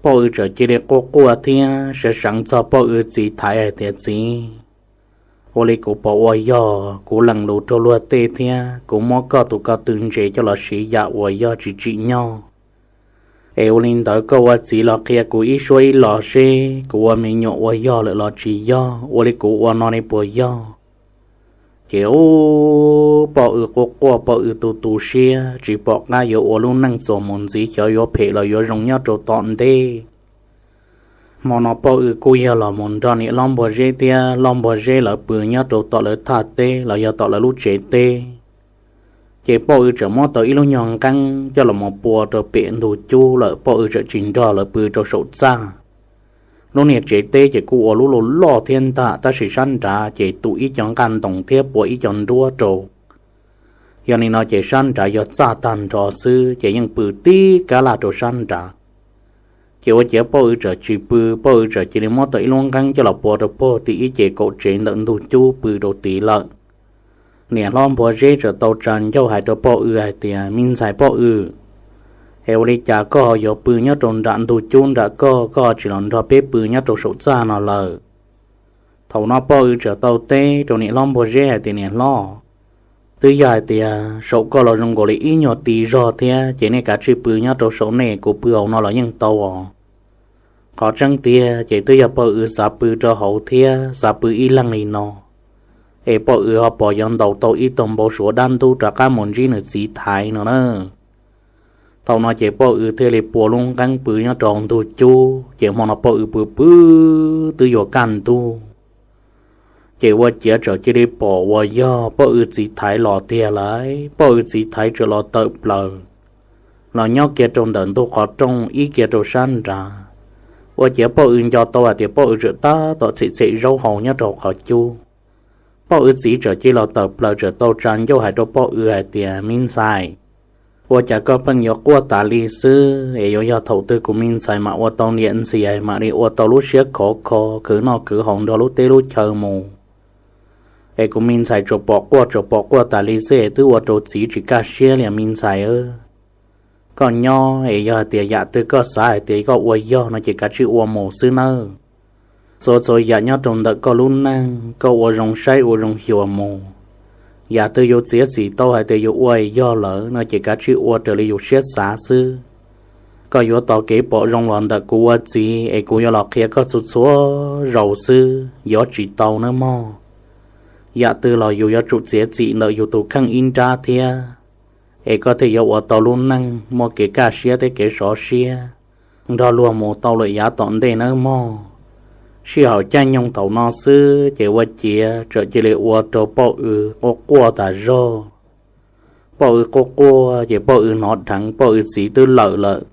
Poj Ws txawm cia li quaj quaj thiab sawv seev txog Poj Ws txiv thaiv hais tias, Txiv, ua li kuv pom ua yog kuv lees lus rau luag tej thiab kuv muab koj tus ko tw ntses coj los siv yam uas yog tsis tsim nyog. Es ua li ntawd koj ua txiv los qhia kuv ib suab ib los seb kuv ua me nyuam ua yog lawm los tsis yog, ua li kuv ua no ne puas yog? Ces ub, Poj Ws quaj quaj, Poj Ws tu tu siab tsis pom qab yuav ua lub neej txuas mus ntxiv xyov yuav phem los yuav zoo nyob rau tom ntej. Hmo no Poj Ws kuj yog los mus nrog niam hlob Npua Zeb thiab hlob Npua Zeb lawv pw nyob rau tom lawv thaj teb los yog tom lawv lub tsev teb. Ces Poj Ws txawm muab tau ib lub nyuag nqeeb coj los mus pua rau pem ntug cub lawm, Poj Ws txawm tsis nrog lawv pw rau saum txaj. Lub niag tsev teb ces kuj ua lub loj loj thiab ntag, tab sis sab nrad ces tu ib co nqaj ntoos thiab pua ib co nruab rau. Yog li no ces sab nrad yog txaj tag nrho xwb ces yeej pw tib kab laj rau sab nrad. Ces ua ciav Poj Ws txawm tsis pw, Poj Ws txawm cia li muab tau ib lub nqeeb coj los pua rau puag tim ib ce kaum tsev ntawm ntug cub pw rau tid lawm. Niam hlob Npua Zeb txawm tau tsa ncauj hais rau Poj Ws hais tias, Me ntxhais Poj Ws, es ua li cas koj ho yuav pw nyob rau nram ntug cub nram koj, koj ho tsis los nrog peb pw nyob rau saum txaj no lawm? Thaum no Poj Ws txawm tau teb rau niam hlob Npua Zeb hais tias, Niam hlob, twb yog hais tias saum koj los zoo nkaus li ib nyuag ti zog thiab, ces nej kav tsij pw nyob rau saum nej, kuv pw hauv no los yeej tau os. Qhov tseeb tiag ces twb yog Poj Ws xav pw rau hauv thiab xav pw ib leeg li no, es Poj Ws ho pom yuav ntaus tau ib tug npau suav dab ntub rov qab mus ntsib nws txiv thaiv no na. Thaum no ces Poj Ws thiaj li pua lub nqeeb pw nyob rau ntug cub, ces hmo no Poj Ws pw pw twb yuav kaj ntug, ces ua ciav txawm cia li pom uas yog Poj Ws txiv thaiv los tiag lauj. Poj Ws txiv thaiv txawm los tawm plaws, los nyob kiag rau ntawm ntug qhov rooj ib kiag rau sab nrad. Ua ciav Poj Ws nco tau hais tias Poj Ws txawm tab tom txhem txhem zaub hau nyob rau qhov cub. Poj Ws txiv txawm cia li los tawm plaws txawm tau tsa ncauj hais rau Poj Ws hais tias, Me ntxhais, ua cas koj pheej yuav quaj tas li xwb, es yuav yog thaum twg kuv me ntxhais mam ua tau niam ntxias mam li ua tau lub siab khov kho khwv noj khwv haus nrog lub teb lub chaw mus? Es kuv me ntxhais tsuas pom quaj tsuas pom quaj tas li xwb es twb ua rau txiv tsis kaj siab li me ntxhais. Koj nyob es yog hais tias yam twg koj xav hais tias koj ua yog no ces kav tsij ua mus xwb nawb. Txhua txhua yam nyob rau ntawm koj lub neej koj ua zoo saib ua zoo xyuas mus. Yam twg yus txiav txim tau hais tias yus ua yog lawm no ces kav tsij ua raws li yus siab xav xwb. Koj yuav tos kev pom zoo los ntawm kuv ua txiv es kuv yuav los qhia koj txhua txhua zaus xwb, yuav tsis tau nawb mog. Yam twg los yus yuav tsum txiav txim ntawm yus tus kheej ib nrab thiab, es koj thiaj yuav ua tau lub neej muaj kev kaj siab thiab kev sov siab nrog luag mus tau lawm yav tom ntej nawb mog. Sij hawm caij nyoog thaum no xwb ces ua ciav txawm cia li ua rau Poj Ws quaj quaj tas zog. Poj Ws quaj quaj ces Poj Ws hnov dheev Poj Ws txiv twb lawm lawm.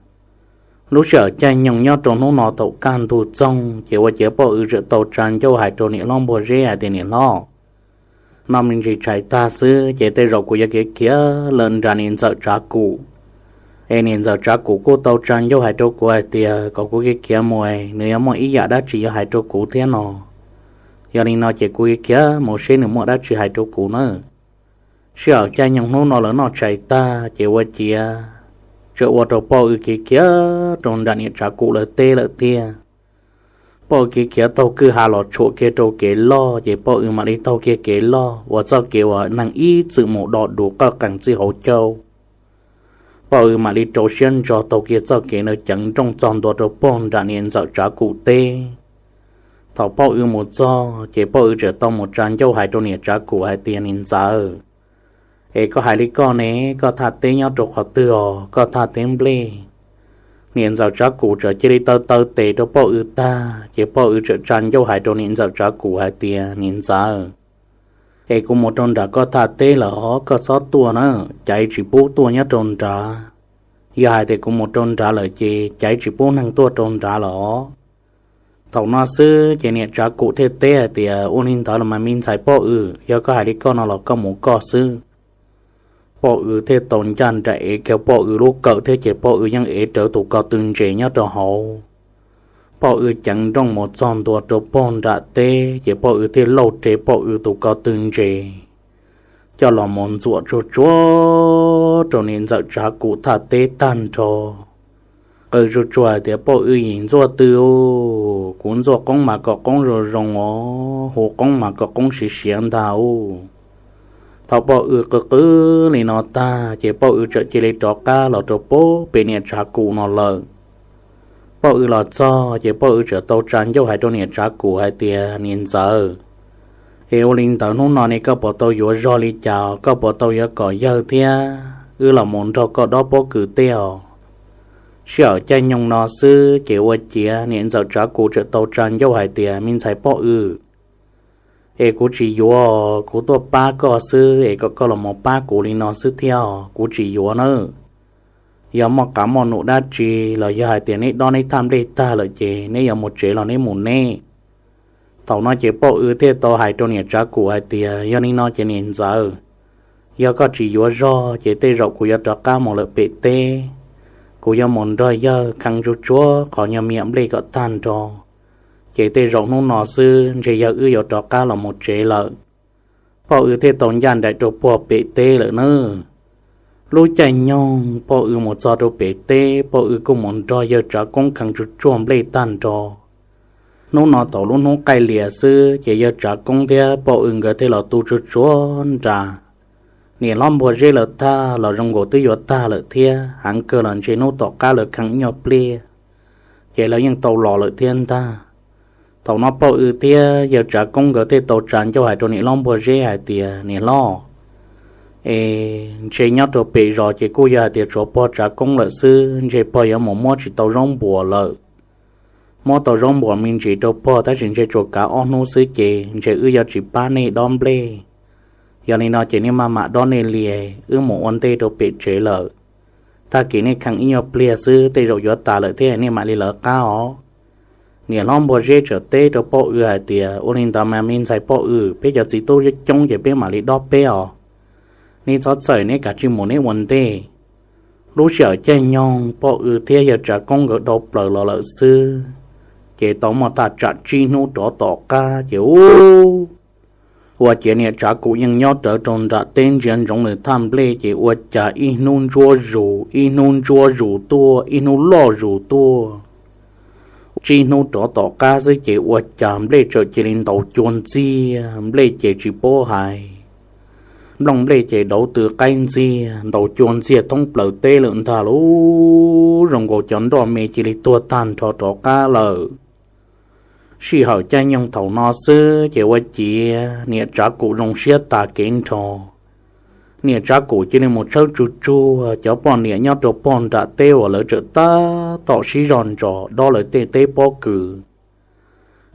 Lub sij hawm caij nyoog nyob rau hnub no thaum kaj ntug txoog ces ua ciav Poj Ws txawm tau tsa ncauj hais rau niam hlob Npua Zeb hais tias, Niam hlob, no me ntsis tshais tag xwb ces tej zaum kuv yuav khiav khiav lawm nram niam ntxawm Tsav Kum. Es niam ntxawm Tsav Kum kuj tau tsa ncauj hais rau kuv hais tias kom kuv khiav khiav mus, nws yuav muaj ib yam dab tsi yuav hais rau kuv thiab no. Yog li no ces kuv khiav khiav mus seb nws muaj dab tsi hais rau kuv nawb. Sij hawm caij nyoog hnub no lawv noj tshais tag ces ua ciav txawm ua rau Poj Ws khiav khiav rau nram niam Tsav Kum lawv teb lawm thiab. Poj Ws khiav khiav taug kwj ha los tshuam kiag rau kev loj ces Poj Ws mam li taug kiag kev loj uas txoj kev uas neeg ib txwm mus do dus qawj qees txij hauv caug. Poj Ws mam li rau siab ntso taug kiag txoj kev ntawd ceev nrooj txog ntua rau pog nram niam ntxawm Tsav Kum teb. Thaum Poj Wb mus txog ces Poj Wb txawm tau mus tsa ncauj hais rau niam Tsav Kum hais tias, Niam ntxawm, es koj hais li koj ne, koj thaj teb nyob rau qhov twg os, koj thaj teb nplej? Niam ntxawm Tsav Kum txawm cia li taw taw tes rau Poj Wb tag ces Poj Wb txawm tsa ncauj hais rau niam ntxawm Tsav Kum hais tias, Niam ntxawm, es kuv mus rau nram koj thaj teb lawm os, koj txhob tuaj na, caiv tsis pub tuaj nyob rau nrad. Yog hais tias kuv mus rau nrad lawm ces caiv tsis pub neeg tuaj rau nrad lawm os. Thaum no xwb ces niam Tsav Kum thiaj teb hais tias, Ua li ntawd los mas me ntxhais Poj Wb, yog koj hais li koj no los koj mus koj xwb. Poj Wb thiaj tau ncaj nraim ev kiag Poj Wb lub kawm thiab ces Poj Wb yeej ev rawv tus ko tw ntses nyob rau hauv. Poj Wb ceev nrooj mus txog ntua rau pog nram teb ces Poj Wb thiaj lauj rawv Poj Wb tus ko tw ntses coj los mus ntxuam tsuag tsuag rau niam ntxawm Tsav Kum thaj teb tag nrho. Qw tsuag tsuag hais tias, Poj Wb yim ntxuaj twg u, kuv ntxuaj qoob mas kom qoob zoo zoo os, hu qoob mas kom qoob siav siav ntag u. Thaum Poj Wb qw qw li no tag ces Poj Wb txawm cia li rov qab los rau pem pem niam Tsav Kum no lawm. Poj Wb los txog ces Poj Wb txawm tau tsa ncauj hais rau niam Tsav Kum hais tias, Niam ntxawm, es ua li ntawd hnub no ne koj puas tau yuav zog li cas, koj puas tau yuav kom yawg thiab wb los mus nrog koj dob pob kws tej os? Sij hawm caij nyoog no xwb ces ua ciav niam ntxawm Tsav Kum txawm tau tsa ncauj hais tias, Me ntxhais Poj Wb, es kuv tsis yuav, kuv tuaj pab koj xwb es kom koj los mus pab kuv li no xwb thiab, kuv tsis yuav nawb. Yog muaj qav muaj num dab tsi los yog hais tias neb dob neb thaj nplej tag lawm ces neb yuav mus tsev los neb mus neb. Thaum no ces Poj Wb thiaj tau hais rau niam Tsav Kum hais tias, Yog li no ces niam ntxawm, yog koj tsis yuav zog ces tej zaum kuv yuav rov qab mus lawm pem teb. Kuv yuav mus nrog yawg kheev tsuag tsuag qhov nyuag miam nplej kom tag nrho, ces tej zaum hnub no xwb ntshe yawg wb yuav rov qab los mus tsev lawm. Poj Wb thiaj tau ncaj nraim rau puag pem teb lawm nawb. Lub caij nyoog Poj Wb mus txog rau pem teb, Poj Wb kuj mus nrog yawg Tsav Koob kheev tsuag tsuag nplej tag nrho. Hnub no thaum lub hnub qaij lias xwb ces yawg Tsav Koob thiab Poj Wb nkawd thiaj los tu tsuag tsuag nra. Niam hlob Npua Zeb lawv thaj los zoo nkaus twb yuav tag lawm thiab, heev kawg los ntshe hnub tom qab lawv kheev nyuaj pliag, ces lawv yeej tau los lawm thiab ntag. Thaum no Poj Wb thiab yawg Tsav Koob nkawd thiaj tau tsa ncauj hais rau niam hlob Npua Zeb hais tias, Niam hlob, es ntshe nyob rau pem zos ces kuj yog hais tias tshuav pog Tsav Koob lawm xwb, ntshe pog yuav mus muab tsis tau zaub npuas lawm. Muab tau zaub npuas me ntsis rau pog tab sis ntshe tsuas kav ob hnub xwb ces ntshe wb yuav tsis pab nej dob nplej. Yog li no ces nej maj mam dob nej li, wb mus ua ntej rau pem tsev lawm. Tag kis nej kheev ib nyuag pliag xwb tej zaum yuav tas lawm thiab nej mam li lawv qab os. Niam hlob Npua Zeb txawm teb rau Poj Wb hais tias, Ua li ntawd mas me ntxhais Poj Wb, peb cov txiv tub coob ces peb mam li dob peb os. Nej txhob txhawj, neb kav tsij mus neb ua ntej. Lub sij hawm caij nyoog Poj Wb thiab yawg Tsav Koob nkawd dhau plaws los lawm xwb, ces tau muaj thaj tsam tsib hnub rov tom qab ces ub, ua ciav niam Tsav Kum yeej nyob rawv rau nram teb ntsia ntsoov nws thaj nplej ces ua cas ib hnub ntsuab zus, ib hnub ntsuab zus tuaj, ib hnub loj zus tuaj. Tsib hnub rov tom qab xwb ces ua cas nplej txawm cia li ntaus cua ntxiag, nplej ces tsis paub hais, nplooj nplej ces dauv tw qaib ntxiag, ntaus cua ntxiag thoob plaws teb lawm ntag lauj. Zoo nkaus cov nroj me cia li tuag tag nrho rov qab lawm. Sij hawm caij nyoog thaum no xwb ces ua ciav niam Tsav Kum zoo siab tas kev nrho. Niam Tsav Kum cia li mus tshawb tsuag tsuag cov poj niam nyob rau pog nram teb uas lawv tseem tab tom sib zog ntsos dob lawv tej teb pob kws.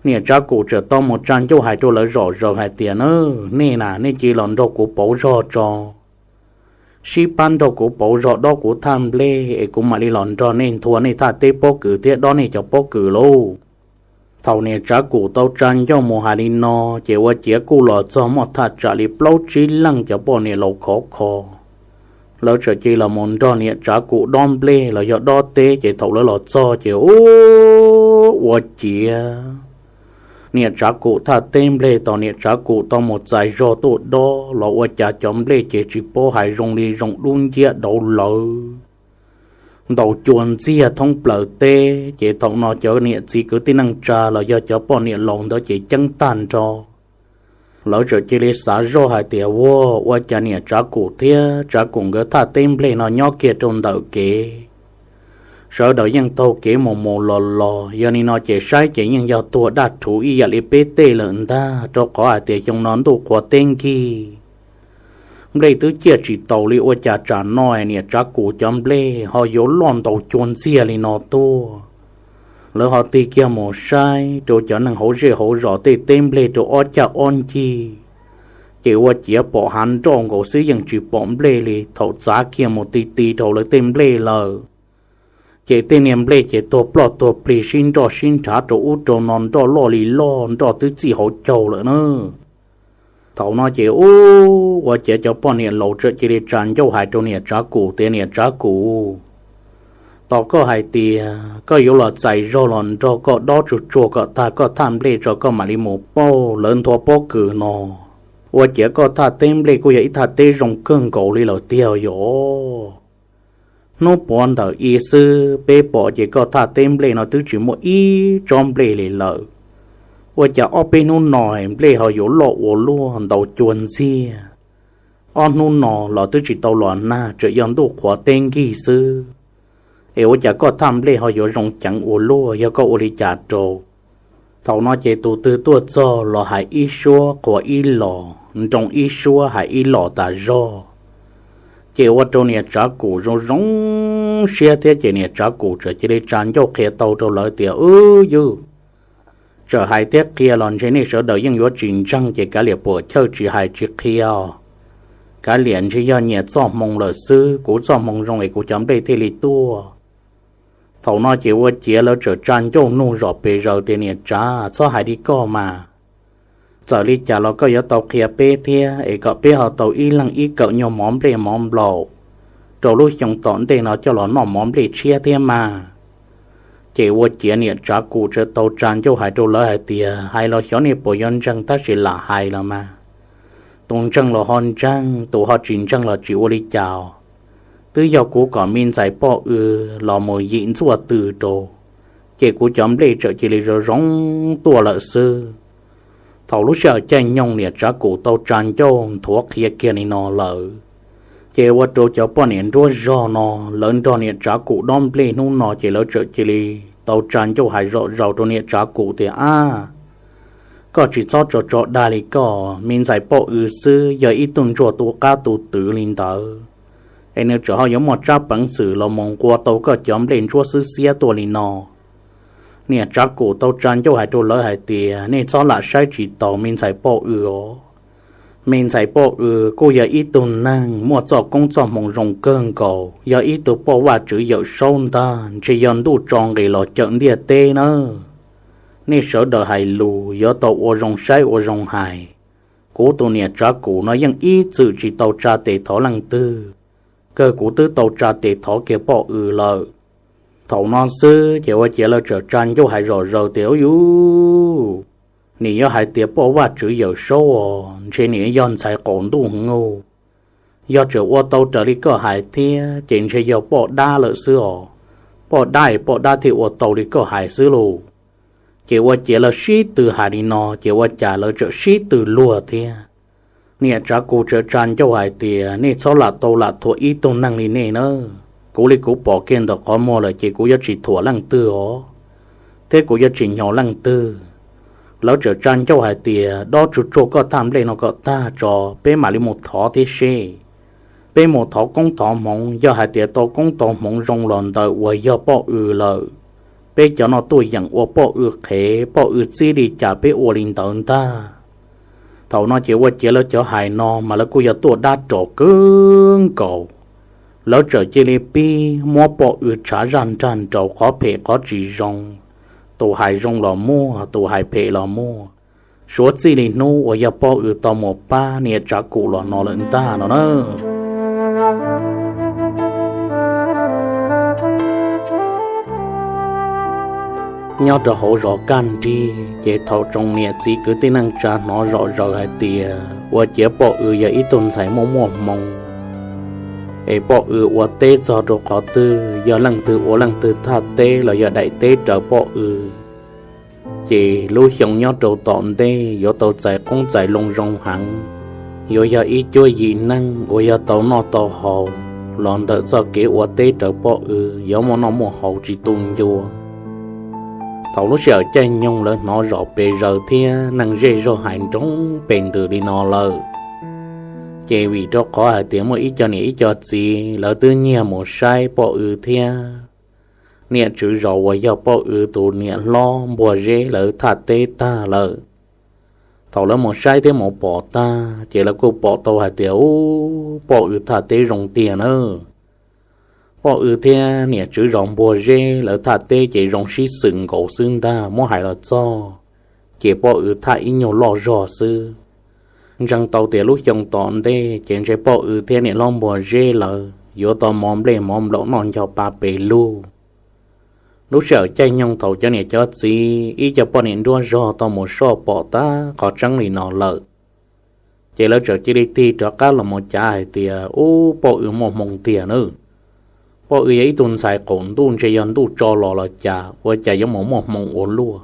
Niam Tsav Kum txawm tau mus tsa ncauj hais rau lawv zom zaws hais tias, Nawb, nej na, nej cia li los nrog kuv pauv zog tso. Sib pab nrog kuv pauv zog dob kuv thaj nplej es kuv mam li los nrog nej nthua nej thaj teb pob kws thiab dob nej cov pob kws lauj. Thaum niam Tsav Kum tau tsa ncauj mus hais li no, ces ua ciav kuj los txog muaj thaj tsam li plaub tsib leej cov poj niam laus khov kho. Lawv txawm cia li los mus nrog niam Tsav Kum dob nplej los yog dob teb, ces thaum lawv los txog ces ub, ua ciav niam Tsav Kum thaj teb nplej tos niam Tsav Kum tau mus txais zog tuaj dob los ua cas cov nplej ces tsis paub hais zoo li zoo dub nciab dauv lawv, ntaus cua ntxiag thoob plaws teb. Ces thaum no cov niam txiv kwv tij neej tsa los yog cov poj niam laus ntawd ces ceeb tag nrho. Lawv txawm cia li xav zoj hais tias, Ua, ua cas niam Tsav Kum thiab Tsav Kum nkawd thaj teb nplej no nyob kiag rau ntawm kev, Sawv daws yeej taug kev mus mus los los, yog li no ces saib ces yeej yog tuag daj rhuv ib yam li peb tej lawm ntag, rau qhov hais tias xyoo no ntuj qhua teb nkig, nplej twb ciaj tsis taus li. Ua cas tsam no niam Tsav Kum cov nplej ho yuav loj ntaus cua ntxiag li no tuaj? Lawv ho tig kiag mus saib rau cov neeg hauv zej hauv zos tej teb nplej rau ob caj ob ncig, ces ua ciav pom hav nroj nkaus xwb, yeej tsis pom nplej li. Thaum txav kiag mus ti ti rau lawv tej nplej lawm, ces tej niag nplej ces tuag ploj tuag plig sib nroj sib nrhav rau ub rau no, nroj loj li loj, nroj twb txij hauv caug lawm na. Thaum no ces ub, ua ciav cov poj niam laus txawm cia li tsa ncauj hais rau niam Tsav Kum tias, Niam Tsav Kum, tos koj hais tias koj yuav los txais zog los nrog koj dob tsuag tsuag kom tag koj thaj nplej tso koj mam li mus pauj lawv nthua pob kws no. Ua ciav koj thaj teb nplej kuj yog ib thaj teb zoo kawg nkaus li lawm tiag yom. Hnub puav ntawm i xwb peb pom ces koj thaj teb nplej no twb tsis muaj ib tsob nplej li lawm. Ua cas ob peb hnub no nplej ho yuav loj ua luaj ntaus cua ntxiag? Ob hnub no los twb tsis tau los nag, tseem yog ntuj qhuav teb nkig xwb, es ua cas koj thaj nplej ho yuav zoo ceev ua luaj? Yog koj ua li cas rau? Thaum no ces tus twg tuaj txog los hais ib suab qhuas ib los, nroo ib suab hais ib los tas zog. Ces ua rau niam Tsav Kum zoo zoo siab thiab, ces niam Tsav Kum txawm cia li tsa ncauj qhia tau rau lawv tias, Wb yug, txawm hais thiab qhia los ntshe nej sawv daws yeej yuav tsis ntseeg, ces kav liam puam chawj tsis hais tsis qhia os. Kav liam ntshe yog nyias txoj hmoo lawm xwb, kuv txoj hmoo zoo es kuv cov nplej thiaj li tuaj. Thaum no ces ua ciav lawv txawm tsa ncauj nug zom pes zaws tias, Niam Tsav, txhob hais li koj mas. Txawm li cas los koj yuav tau qhia peb thiab, es kom peb ho tau ib leeg ib kawm nyuag mov nplej mov nplaum rau lub xyoo tom ntej no coj los noj mov nplej tshiab thiab mas. Ces ua ciav niam Tsav Kum txawm tau tsa ncauj hais rau lawv hais tias, Hais los xyov nej puas yuav ntseeg, tab sis lam hais los mas, tus ntseeg los ho ntseeg, tus ho tsis ntseeg los tsis ua li cas. Twb yog kuv kom me ntxhais poj w los mus yim ntxuaj tw rau, ces kuv cov nplej txawm cia li zoo zoo tuaj lawm xwb. Thaum lub sij hawm caij nyoog niam Tsav Kum tau tsa ncauj nthuav qhia kiag li no lawm, ces ua rau cov poj niam nruab zog no, lawv nrog niam Tsav Kum dob nplej hnub no ces lawv txawm cia li tau tsa ncauj hais zom zaws rau niam Tsav Kum tias, Ab, koj tsis txhob tso tso dag li koj, me ntxhais poj w xwb yog ib tug ntsuag tu qab tu twv li ntawd, es nws txawm ho yuav muaj tsab peev xwm los mus nqua tau koj cov nplej ntsuab xwb xiab tuaj li no. Niam Tsav Kum tau tsa ncauj hais rau lawv hais tias, Nej txhob lam saib tsis taus me ntxhais poj w os. Me ntxhais poj w kuj yog ib tug neeg muaj txoj koob txoj hmoo zoo kawg nkaus, yog ib tug poj Vajtswv Yawm Saub ntag, ntshe yog ntuj tso nqis los cawm ntiaj teb nawb. Nej sawv daws hais lus yuav tau ua zoo saib ua zoo hais. Kuv tus niam Tsav Kum no yeej ib txwm tsis tau tsa tes thov leej twg, kawg kuv twb tau tsa tes thov kiag poj w lawm. Thaum no xwb ces ua ciav lawv txawm tsa ncauj hais zom zaws tias, Ub yus, nim yuav hais tias poj Vajtswv Yawm Saub os, ntshe nim yog ntxhais qaum ntuj hwv. Yog tseem ua tau raws li koj hais thiab ces ntshe yog poj dab lawm xwb os. Poj dab es poj dab thiaj ua tau li koj hais xwb lauj. Ces ua ciav lawv sib tw hais li no ces ua cas lawv txawm sib tw luag thiab. Niam Tsav Kum txawm tsa ncauj hais tias, Nej txhob lam tau lam thuam ib tug neeg li nej nawb. Kuv li kuv pom kiag ntawm qhov muag lawm ces kuv yuav tsis thuam leej twg os, thiab kuv yuav tsis nyom leej twg. Lawv txawm tsa ncauj hais tias, Dob tsuag tsuag koj thaj nplej no kom tag tso, peb mam li mus thov thiab seb. Peb mus thov koob thov hmoov, yog hais tias tau koob tau hmoov zoo los ntawd uas yog poj w lawm, peb cov no tuaj yeem ua poj w qhev, poj w txib li cas peb ua li ntawd ntag. Thaum no ces ua ciav lawv cov hais no mas lawv kuj yog tuaj dab ros kawg nkaus. Lawv txawm cia li pib muab poj w tshav zaj nrag nraus qhov phem qhov tsis zoo, tus hais zoo los muaj, tus hais phem los muaj, suav txij li hnub uas yog poj w tau mus pab niam Tsav Kum los no lawm ntag no na. Nyob rau hauv zos Kaj Nrig ces thaum tsoom niam txiv kwv tij neej tsa hnov zom zaws hais tias ua ciav poj w yog ib tug ntxhais muaj muaj hmoo, es poj w ua teb txog rau qhov twg yog leej twg ua leej twg thaj teb los yog daim teb raws poj w, ces lub xyoo nyob rau tom ntej yuav tau txais qoob txais loo zoo heev, yuav yog ib cuab yim neej uas yog tau noj tau haus, los ntawm txoj kev ua teb raws poj W yuav muaj noj muaj haus tsis tu ncua. Thaum lub sij hawm caij nyoog lawv hnov zom pes zaws thiab neeg zej zog hais nroo pes ntws li no lawm, ces vim rau qhov hais tias muaj ib co niam ib co txiv lawv twb nyiag mus saib poj W thiab niam tswv zos uas yog poj W tus niam hlob Npuag Zeb lawv thaj teb tag lawm. Thaum lawv mus saib thiab mus pom tag ces lawv kuj pom tau hais tias ub, poj W thaj teb zoo tiag nawb. Poj W thiab niam tswv zos Npuag Zeb lawv thaj teb ces zoo sib xwm nkaus xwb ntag, muab hais los txog ces poj W thaj ib nyuag loj zog xwb. Ntseeg tau tias lub xyoo tom ntej ces ntshe poj W thiab niam hlob Npuag Zeb lawv yuav tau mov nplej mov nplaum noj nco pa pes lug. Lub sij hawm caij nyoog thaum cov niam cov txiv ib co poj niam nruab zog tau mus soj pom tag qhov tseeb li no lawm, ces lawv txawm cia li tig rov qab los mus cav hais tias ub, poj W muaj hmoo tiag nawb. Poj W yog ib tug ntxhais qaum ntuj, ntshe yog ntuj tso los los cas ua cas yuav mus muaj hmoo ua luaj.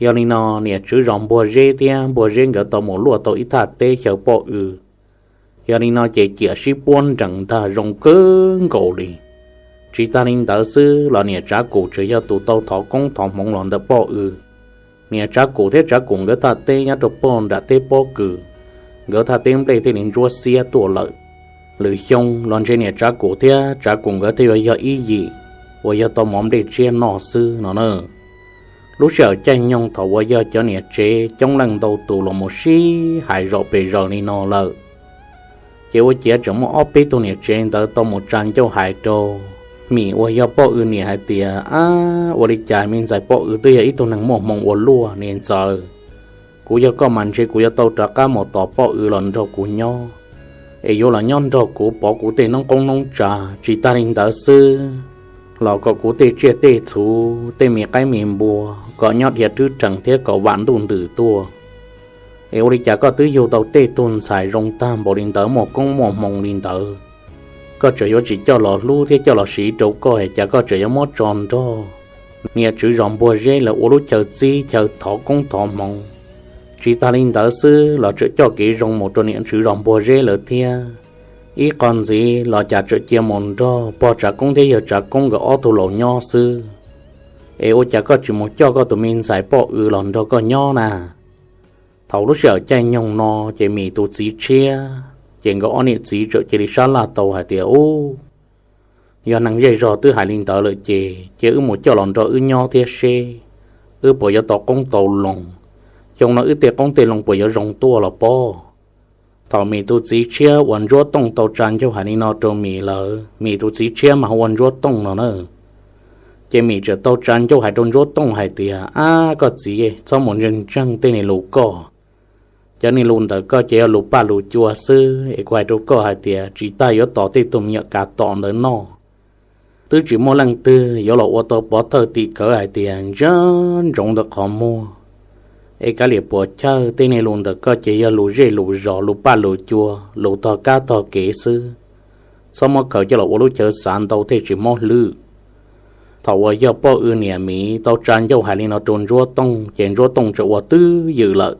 Yog li no niam tswv zos Npuag Zeb thiab Npuag Zeb nkawd tau mus luaj tau ib thaj teb xyaw poj W. Yog li no ces ciam sib puab nrees ntag zoo kawg nkaus li. Tsis tas li ntawd xwb los niam Tsav Kum tseem yog tus tau thov koob thov hmoov los ntawm poj W. Niam Tsav Kum thiab Tsav Kum nkawd thaj teb nyob rau pog nram teb pob kws, nkawd thaj teb nplej thiaj li ntsuab xiab tuaj lawm. Lwm xyoo los ntshe niam Tsav Kum thiab Tsav Kum nkawd thiaj yuav yog ib yim uas yog tau mov nplej tsiab noj xwb no na. Lub sij hawm caij nyoog thaum uas yog cov niam tsev coob leej ntau tus los mus sib hais zom pes zaws li no lawm, ces ua ciav tseem muaj ob peb tug niam tsev ntawd tau mus tsa ncauj hais rau Mim uas yog poj W niam hais tias, ab, ua li cas me ntxhais poj W twb yog ib tug neeg muaj hmoo ua luaj, niam ntxawm, kuv yog koj mas ntshe kuv yuav tau rov qab mus tos poj W los nrog kuv nyob, es yuav los nyob nrog kuv pov kuv tej noob qoob noob tsav, tsis tas li ntawd xwb los kom kuv tej tsiaj tej txhu, tej me qaib me npua kom nyob dhia rwb rhees thiab kom vam ntuj ntws tuaj. Es ua li cas koj twb yug tau tej tug ntxhais zoo tag npaum li ntawd, muaj koob muaj hmoo li ntawd, koj tseem yuav tsis coj los hlub thiab coj los siv rau koj, es cas koj tseem yuav muab tso nrog niam tswv zos Npuag Zeb lawv ua lub chaw txib chaw thov koob thov hmoov? Tsis tas li ntawd xwb los tseem coj kev zoo mus rau niam tswv zos Npuag Zeb lawv thiab. Ib qho ntxiv los cas tseem cia mus nrog pog Tsav Koob thiab yawg Tsav Koob nkawd ob tug laus nyob xwb. Es ua cas koj tsis mus coj koj tus me ntxhais poj W los nrog koj nyob na? Thaum lub sij hawm caij nyoog no ces Mim tus txiv tshiab, ces nkawd ob niam txiv txawm cia li sab laj tau hais tias, ub, yog neeg zej zog twb hais li ntawd lawm ces cia wb mus coj los nrog wb nyob thiab seb wb puas yuav tau qoob tau loo, xyoo no wb tej qoob tej loo puas yuav zoo tuaj los pob. Thaum Mim tus txiv tshiab uas Ntsuab Tooj tau tsa ncauj hais li no rau Mim lawm, Mim tus txiv tshiab mas hu ua Ntsuab Tooj no na, ces Mim txawm tau tsa ncauj hais rau Ntsuab Tooj hais tias, ab, koj txiv, txhob mus ntseeg ntseeg tej niag lus koj. Cov niag lus ntawm koj ces yog lus paj lus cua xwb, es kuv hais rau koj hais tias tsis tas yuav tos tej tug me nyuam kav tom ntawd noj, twb tsis muaj leej twg yuav los ua tau pov thawj tim khawv hais tias ntsia ntsoov ntawm qhov muag. Es kav liam puas chawj, tej niag lus ntawm koj ces yog lus zej lus zos, lus paj lus cua, lus tog kab tog kev xwb. Txhob muab khaws coj los ua lub chaw xav ntau thiaj tsis mob hlwb. Thaum uas yog poj W niam Mim tau tsa ncauj hais li no rau Ntsuab Tooj ces Ntsuab Tooj txawm ua twj ywm lawm.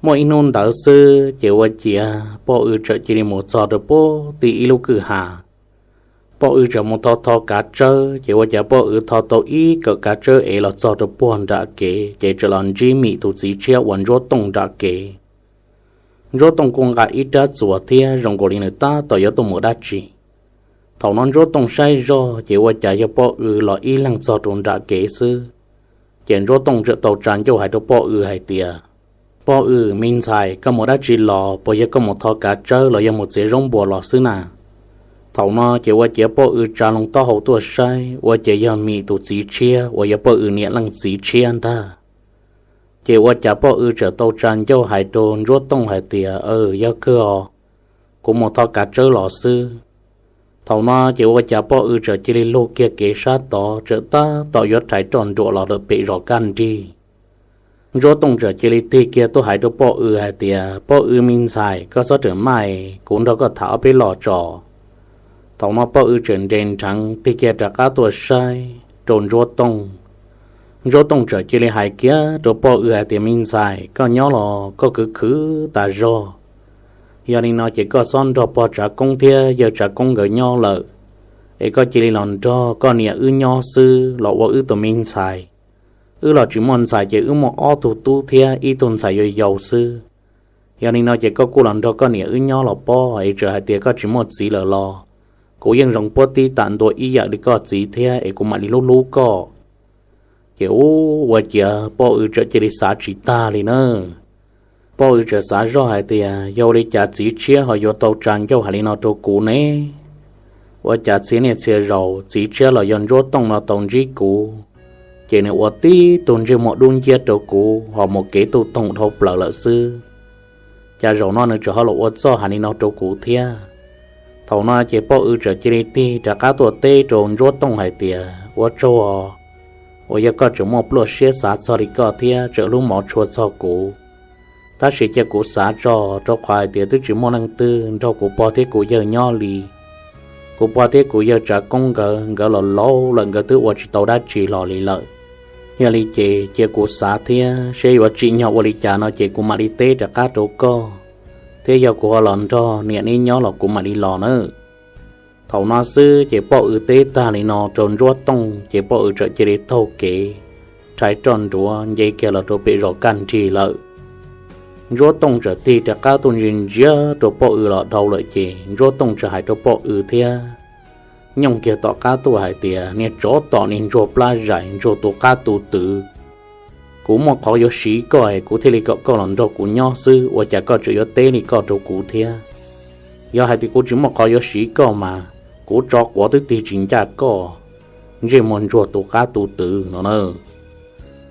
Muaj ib hnub ntawd xwb ces ua ciav poj W txawm cia li mus txog rau puag tim ib lub kwj ha. Poj W txawm mus tho tho kav tsawb, ces ua cas poj W tho tau ib kawm kav tsawb ev los txog rau puag nram kev, ces txawm los ntsib Mim tus txiv tshiab uas Ntsuab Tooj nram kev. Ntsuab Tooj kuj nqa ib rab txuas thiab zoo nkaus li nws tab tom yuav tuaj mus dab tsi. Thaum no Ntsuab Tooj saib zoj ces ua cas yog poj W los ib leeg txog rau nram kev xwb. Ces Ntsuab Tooj txawm tau tsa ncauj hais rau poj W hais tias, poj W, me ntxhais, koj mus dab tsi los? Puas yog koj mus tho kav tsawb los yog mus txiav zaub npua los xwb na? Thaum no ces ua ciav poj W tsa loo taub hau tuaj saib, ua ciav yog Mim tus txiv tshiab uas yog poj W niam leej txiv tshiab ntag. Ces ua cas poj W txawm tau tsa ncauj hais rau Ntsuab Tooj hais tias, aw, yog kawg os, kuv mus tho kav tsawb los xwb. Thaum no ces ua cas poj W txawm cia li lug kiag kev sab tod, txawm tab tom yuav rhais roj nruam los lawm pem zos kaj nrig. Ntsuab Tooj txawm cia li tig kiag tuaj hais rau poj W hais tias, poj W, me ntxhais, koj txhob rawm maj, kuv nrog koj tham ob peb los tso. Thaum no poj W txawm nres nrheev tig kiag rov qab tuaj saib rau Ntsuab Tooj. Ntsuab Tooj txawm cia li hais kiag rau poj W hais tias, me ntxhais, koj nyob los koj khwv khwv tas zog, Yog li no ces koj txhob nrog pog Tsav Koob thiab yawg Tsav Koob nkawd nyob lawm, es koj cia li los nrog koj niam wb nyob xwb los ua wb tus me ntxhais. Wb los tsis muaj ntxhais ces wb muaj ob tug tub thiab ib tug ntxhais yau yau xwb. Yog li no ces koj kuj los nrog koj niam wb nyob los pob, es txawm hais tias koj tsis muaj txiv lawm los kuv yeej zoo puab tib tam ntua ib yam li koj txiv thiab, es kuv mam li hlub hlub koj. Ces ua ciav poj W txawm cia li xav tsis tag li na. Poj W txawm xav zoj hais tias, yog ua li cas txiv tshiab ho yuav tau tsa ncauj hais li no rau kuv ne? Ua cas txhia niaj txhia zaus txiv tshiab los yog Ntsuab Tooj no tau ntsib kuv, ces nws ua tib tug ntsej muag dub nciab rau kuv ho mus kev tuj toog dhau plaws lawm xwb. Cas zaum no nws txawm ho los ua txuj hais li no rau kuv thiab? Thaum no ces poj W txawm cia li tig rov qab tuaj teb rau Ntsuab Tooj hais tias, ua tsaug, uas yog koj tseem muaj pluaj siab xav txog li koj thiab tseem hlub mov tshua txog kuv. Tab sis cia kuv xav tso, rau qhov hais tias twb tsis muaj leej twg nrog kuv pog thiab kuv yawg nyob li. Kuv pog thiab kuv yawg Tsav Koob nkawd, nkawd los laus lawm, nkawd twb ua tsis tau dab tsi hlo li lawm. Yog li ces cia kuv xav thiab seb yuav tsim nyog ua li cas no ces kuv mam li teb rov qab rau koj, thiab yog kuv ho los nrog niam neb nyob los kuv mam li los nawb. Thaum no xwb ces poj W teb tag li no rau Ntsuab Tooj ces poj W txawm cia li taug kev rhais roj nruav nce kiag los rau pem zos kaj nrig lawm. Ntsuab Tooj txawm tig rov qab tuaj ntsia ntsia rau poj W los dhau lawm ces Ntsuab Tooj txawm hais rau poj W thiab nyooj kiag tom qab tuaj hais tias, niag tsov tom niag ntsuag plab zais, ntsuag tus qab tu twv, kuv muaj qhov yuav siv koj es kuv thiaj li kom koj los nrog kuv nyob xwb, ua cas koj tseem yuav teb li koj rau kuv thiab? Yog hais tias kuv tsis muaj qhov yuav siv koj mas kuv tso quav twb tig tsis ncaj koj, ntsej muag ntsuag tus qab tu twv no na.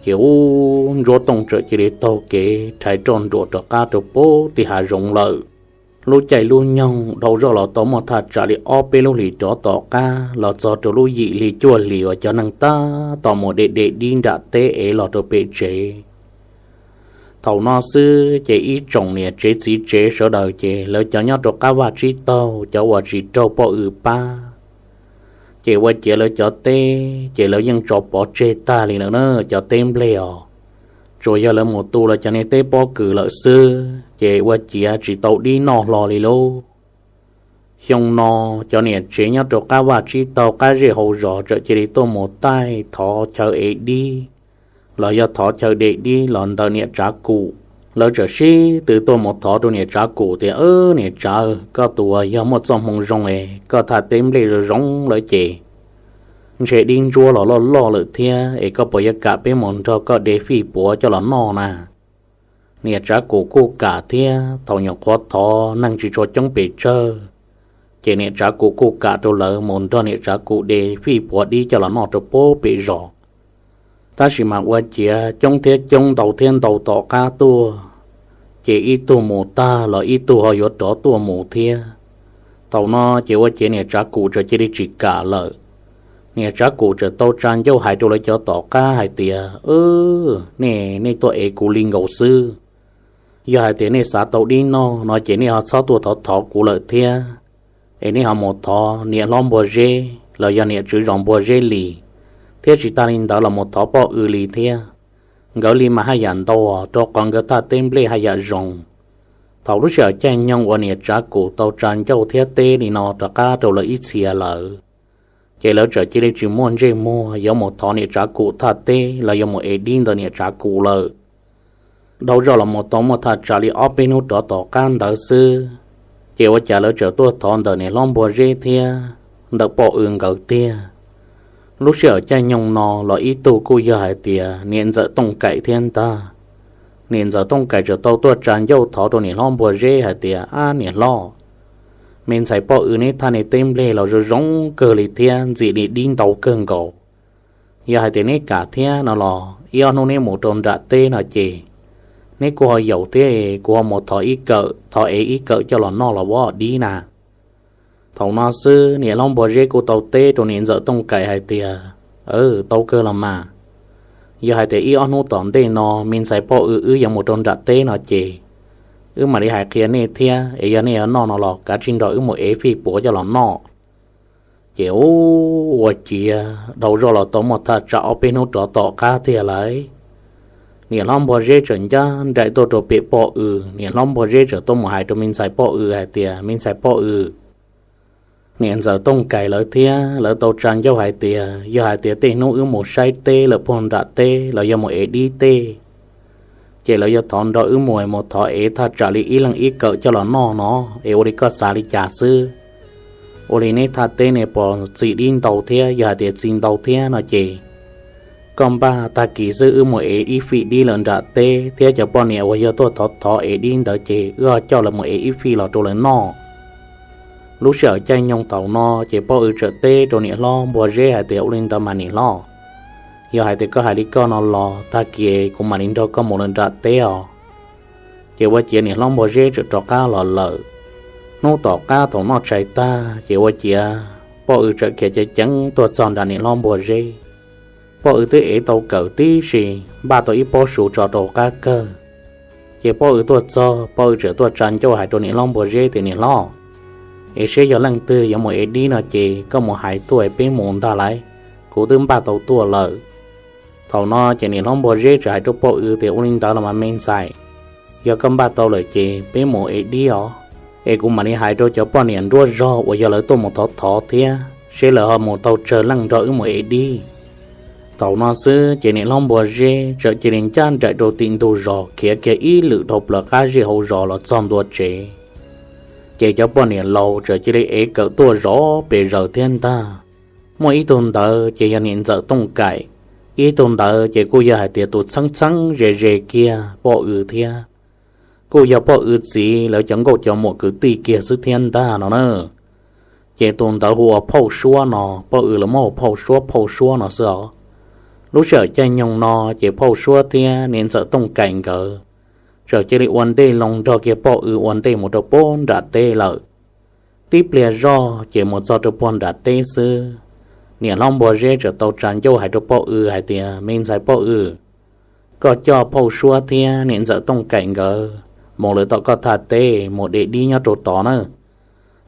Ces ub, Ntsuab Tooj txawm cia li taug kev rhais roj nruam rov qab rau puag tim hav zoov lawm. Lub caij lub nyoog dhau zoj los tau muaj thaj tsam li ob peb lub hlis rov tom qab los txog rau lub yim hli cuaj hlis uas cov neeg tab tom mus de de dib nram teb es los rau pem tsev. Thaum no xwb ces ib tsoom niam tsev txiv tsev sawv daws ces lawv cov nyob rau qab vaj tsib taug, cov uas tsis raug poj W pab, ces ua ciav lawv cov teb ces lawv yeej tso pov tseg tag li lawm na, cov teb nplej os. Tsuas yog lawv mus tu lawv cov niag teb pob kws lawm xwb ces ua ciav tsis tau dib noj hlo li lauj. Xyoo no, cov niam tsev nyob rau qab vaj tsib taug qab zej hauv zos txawm cia li tuaj mus taij thov chaw ev dib los yog thov chaw de dib los ntawm niam Tsav Kum. Lawv txawm sib tw tuaj mus thov rau niam Tsav Kum tias, Niam Tsav, koj tus uas yog muaj txoj hmoo zoo es koj thaj teb nplej zoo zoo lawm ces ntshe dib ntsuab los loj loj lawm thiab, es koj puas yuav kam peb mus nrog koj de fij puav coj los noj na? Niam Tsav Kum kuj kam thiab, thaum nyuam qhuav thov neeg tsis tshua coob pes tsawg, ces niam Tsav Kum kuj kam rau lawv mus nrog niam Tsav Kum de fij puav dib coj los noj rau puag pem zos. Tab sis mas ua ciav coob thiab coob, ntau thiab ntau tom qab tuaj, ces ib tug mus tag los ib tug ho yuav rov tuaj mus thiab. Thaum no ces ua ciav niam Tsav Kum txawm cia li tsis kam lawm. Niam Tsav Kum txawm tau tsa ncauj hais rau lawv cov tom qab hais tias, Nej, nej tuaj ev kuv li nkaus xwb. Yog hais tias nej xav tau dib noj no ces nej ho txhob tuaj thov thov kuv lawm thiab, es nej ho mus thov niam hlob Npuag Zeb los yog niam tswv zos Npuag Zeb li, thiab tsis tas li ntawd los mus thov poj W li thiab. Nkawd li mas haj yam ntau, rau qhov nkawd thaj teb nplej haj yam zoo. Thaum lub sij hawm caij nyoog uas niam Tsav Kum tau tsa ncauj thiab teb li no rov qab rau lawv ib txhia lawm, ces lawv txawm cia li tsis muaj ntsej muag yuav mus thov niam Tsav Kum thaj teb los yuav mus ev dib ntawm niam Tsav Kum lawm. Dhau zoj los mus tau muaj thaj tsam li ob peb hnub rov tom qab ntawd xwb, ces ua cas lawv txawm tuaj thov ntawm niam hlob Npuag Zeb thiab ntawm poj W nkawd tiag. Lub sij hawm caij nyoog no los ib tug kuj yog hais tias niam ntxawm Tooj Kaim thiab ntag. Niam ntxawm Tooj Kaim txawm tau tuaj tsa ncauj thov rau niam hlob Npuag Zeb hais tias, Ab niam hlob, me ntxhais poj W neb thaj niag teb nplej los zoo zoo kawg li thiab ntxim li dib ntau kawg nkaus. Yog hais tias neb kam thiab no los ib ob hnub neb mus rau nram teb no ces neb kuj ho yaum thiab, kuv ho mus thov ib kawm, thov ev ib kawm coj los noj los ua dib na. Thaum no xwb niam hlob Npuag Zeb kuj tau teb rau niam ntxawm Tooj Kaim hais tias, Tau kawg los mas. Yog hais tias ib ob hnub tom ntej no me ntxhais poj W wb yuav mus rau nram teb no ces wb mam li hais qhia nej thiab, es yog nej yuav noj no los kav tsij nrog wb mus ev fij puav coj los noj. Ces ua ciav dhau zoj los tau muaj thaj tsam ob peb hnub rov tom qab tiag lauj. Niam hlob Npua Zeb txawm ncaj nraim tuaj rau pem Poj Ws, niam hlob Npua Zeb txawm tuaj mus hais rau me ntxhais Poj Ws hais tias, Me ntxhais Poj Ws, niam ntxawm Tooj Kaim lawv thiab lawv tau tsa ncauj hais tias yog hais tias tej hnub wb mus saib teb lawm puag nram teb los yog mus ev dib tej, ces lawv yuav thov nrog wb mus, mus thov ev thaj tsam li ib leeg ib kawm coj los noj no, es ua li koj xav li cas xwb? Ua li neb thaj teb ne puas txi dib ntau thiab? Yog hais tias txi ntau thiab no ces koj npaj tag kis xwb wb mus ev ib fij dib lawm nram teb, thiab cov poj niam uas yog tuaj thov thov ev dib ntawd ces wb ho coj lawv mus ev ib fij los rau lawv noj. Lub sij hawm caij nyoog thaum no ces Poj Ws txawm teb rau niam hlob Npua Zeb hais tias, Ua li ntawd mas niam hlob, yog hais tias koj hais li koj no los tag kis kuv mam li nrog koj mus lawm nram teb os. Ces ua ciav niam hlob Npua Zeb txawm rov qab los lawm. Hnub tom qab thaum noj tshais tag ces ua ciav Poj Ws txawm khiav ceev ceev tuaj txog nram niam hlob Npua Zeb. Poj Ws twb ev tau kawm tib si, npaj tau ib pob su tso rau qab kawg. Ces Poj Ws tuaj txog, Poj Ws txawm tuaj tsa ncauj hais rau niam hlob Npua Zeb tias, Niam hlob, es seb yog leej twg yuav mus ev dib no ces koj mus hais tuaj es peb mus ntag lauj, kuv twb npaj tau tuaj lawm. Thaum no ces niam hlob Npua Zeb txawm hais rau Poj Ws tias, Ua li ntawd los mas me ntxhais, yog koj npaj tau lawm ces peb mus ev dib os. Es kuv mam li hais rau cov poj niam nruab zog uas yog lawv tuaj mus thov thov thiab seb lawv ho mus tau tsawg leej nrog wb mus ev dib. Thaum no xwb ces niam hlob Npua Zeb txawm cia li ncaj nraim rau tim ntug zos khiav kiag ib lwm dhau plaws qab zej hauv zos los txog ntua tsev. Ces cov poj niam laus txawm cia li ev kawm tuaj zov pes zaws thiab ntag. Muaj ib tug ntawd ces yog niam ntxawm Tooj Kaim, ib tug ntawd ces kuj yog hais tias tus txheeb txheeb ze ze kiag Poj Ws thiab, kuj yog Poj Ws txiv lawv cov nkauj cov muam kwv tij kiag xwb thiab ntag no na. Ces tus ntawd hu ua Phauj Suab no, Poj Ws lawv muab hu Phauj Suab, Phauj Suab no xwb os. Lub sij hawm caij nyoog no ces Phauj Suab thiab niam ntxawm Tooj Kaim nkawd txawm cia li ua ntej loo nrog kiag Poj Ws ua ntej mus rau puag nram teb lawm. Tib pliag zoj ces mus txog rau puag nram teb xwb, niam hlob Npua Zeb txawm tau tsa ncauj hais rau Poj Ws hais tias, Me ntxhais Poj Ws, koj coj Phauj Suab thiab niam ntxawm Tooj Kaim nkawd mus lawv tom koj thaj teb mus de dib nyob rau tod na.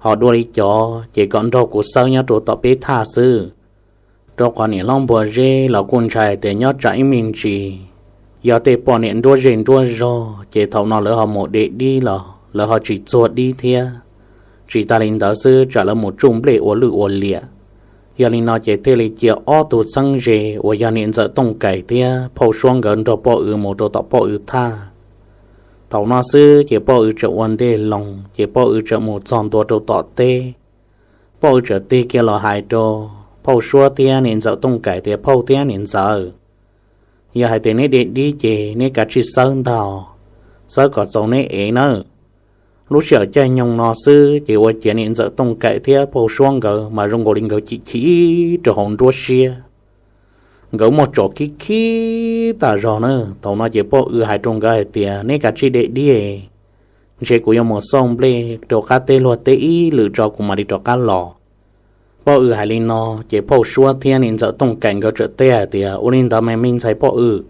Ho dua li cov ces kom nrog kuv xawb nyob rau tom peb thaj xwb. Rau qhov niam hlob Npua Zeb los kuj ntshai tias nyob tsam ib me ntsis yog tej poj niam nruab zej nruab zog ces thaum no lawv ho mus de dib los lawv ho tsis txuag dib thiab. Tsis tas li ntawd xwb tsam lawv mus tsuj nplej ua lwj ua liam. Yog li no ces thiaj li cia ob tug txheeb ze uas yog niam ntxawm Tooj Kaim thiab Phauj Suab nkawd nrog Poj Ws mus rau tom Poj Ws thaj. Thaum no xwb ces Poj Ws txawm ua ntej loo ces Poj Ws txawm mus txog ntua rau tom teb. Poj Ws txawm tig kiag los hais rau Phauj Suab thiab niam ntxawm Tooj Kaim tias, Phauj thiab niam ntxawm, yog hais tias neb de dib ces neb kav tsij xawb ntag, xawb kom txaus neb ev nawb. Lub sij hawm caij nyoog no xwb ces ua ciav niam ntxawm Tooj Kaim thiab Phauj Suab nkawd mas zoo nkaus li nkawd chim chim rau hauv nruab siab. Nkawd muaj tsom khib khib tas zog na. Thaum no ces Poj Ws hais rau nkawd hais tias, Neb kav tsij de dib, ntshe kuv yuav mus xauj nplej rau qab teb luag teb ib lwm tso kuv mam li rov qab los. Poj Ws hais li no ces Phauj Suab thiab niam ntxawm Tooj Kaim nkawd txawm teb hais tias, Ua li ntawd mas me ntxhais Poj Ws,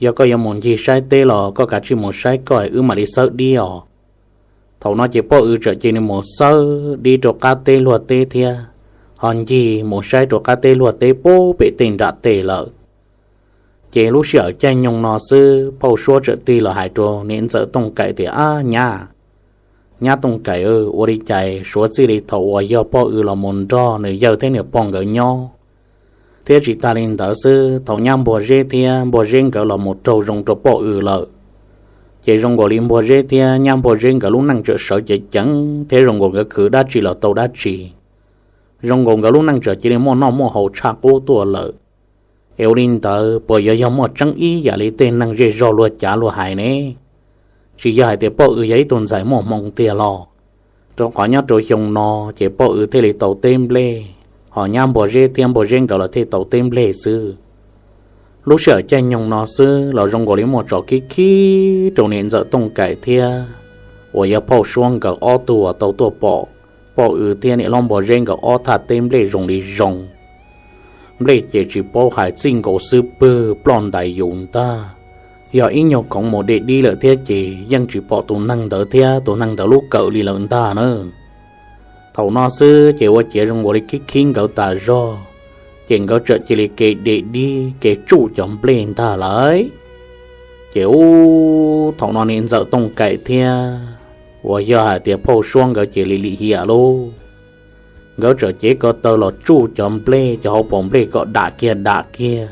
yog koj yuav mus ncig saib teb los koj kav tsij mus saib koj, wb mam li xawb dib os. Thaum no ces Poj Ws txawm cia li mus xawb dib rau qab teb luag teb thiab ho ncig mus saib rau qab teb luag teb puag pem tej nram teb lawm. Ces lub sij hawm caij nyoog no xwb Phauj Suab txawm tig los hais rau niam ntxawm Tooj Kaim tias, Ab nyab, nyab Tooj Kaim, ua li cas suav txij li thaum uas yog Poj Ws los mus nrog nws yawg thiab nws pog nkawd nyob, thiab tsis tas li ntawd xwb thaum nyab Npua Zeb thiab Npua Zeb nkawd los mus raug zoo rau Poj Ws lawm, ces zoo nkaus li Npua Zeb thiab nyab Npua Zeb nkawd lub neej txawm sawv ceev ceev thiab zoo nkaus nkawd khwv dab tsi los tau dab tsi. Zoo nkaus nkawd lub neej txawm cia li muaj noj muaj haus tshaj qub tuaj lawm. Es ua li ntawd puas yuav yog muaj tseeb ib yam li tej neeg zej zog luag cav luag hais ne? Tsis yog hais tias Poj Ws yog ib tug ntxhais muaj hmoo tiag los? Rau qhov nyob rau xyoo no ces Poj Ws thiaj li tau teb nplej, ho nyab Npua Zeb thiab Npua Zeb nkawd los thiaj tau teb nplej xwb. Lub sij hawm caij nyoog no xwb los zoo nkaus li muaj tsom khib khib rau niam ntxawm Tooj Kaim thiab uas yog Phauj Suab nkawd ob tug uas tau tuaj pom Poj Ws thiab niam hlob Npua Zeb nkawd ob thaj teb nplej zoo li zoo. Nplej ces tsis paub hais txij nkaus xwb pwg ploj ntais yus ntag. Yog ib nyuag khoov mus de dib lawm thiab ces yeej tsis pom tus neeg ntawd thiab tus neeg ntawd lub kawm li lawm ntag na. Thaum no xwb ces ua ciav zoo nkaus li khib khib nkawd tas zog, ces nkawd txawm cia li ke de dib ke tsuj cov nplej ntag lauj. Ces ub, thaum no niam ntxawm Tooj Kaim thiab uas yog hais tias phauj Suab nkawd ces lim lim hiam lauj. Nkawd txawm cev ko taw los tsuj cov nplej, cov hauv paus nplej kom dam kiag dam kiag,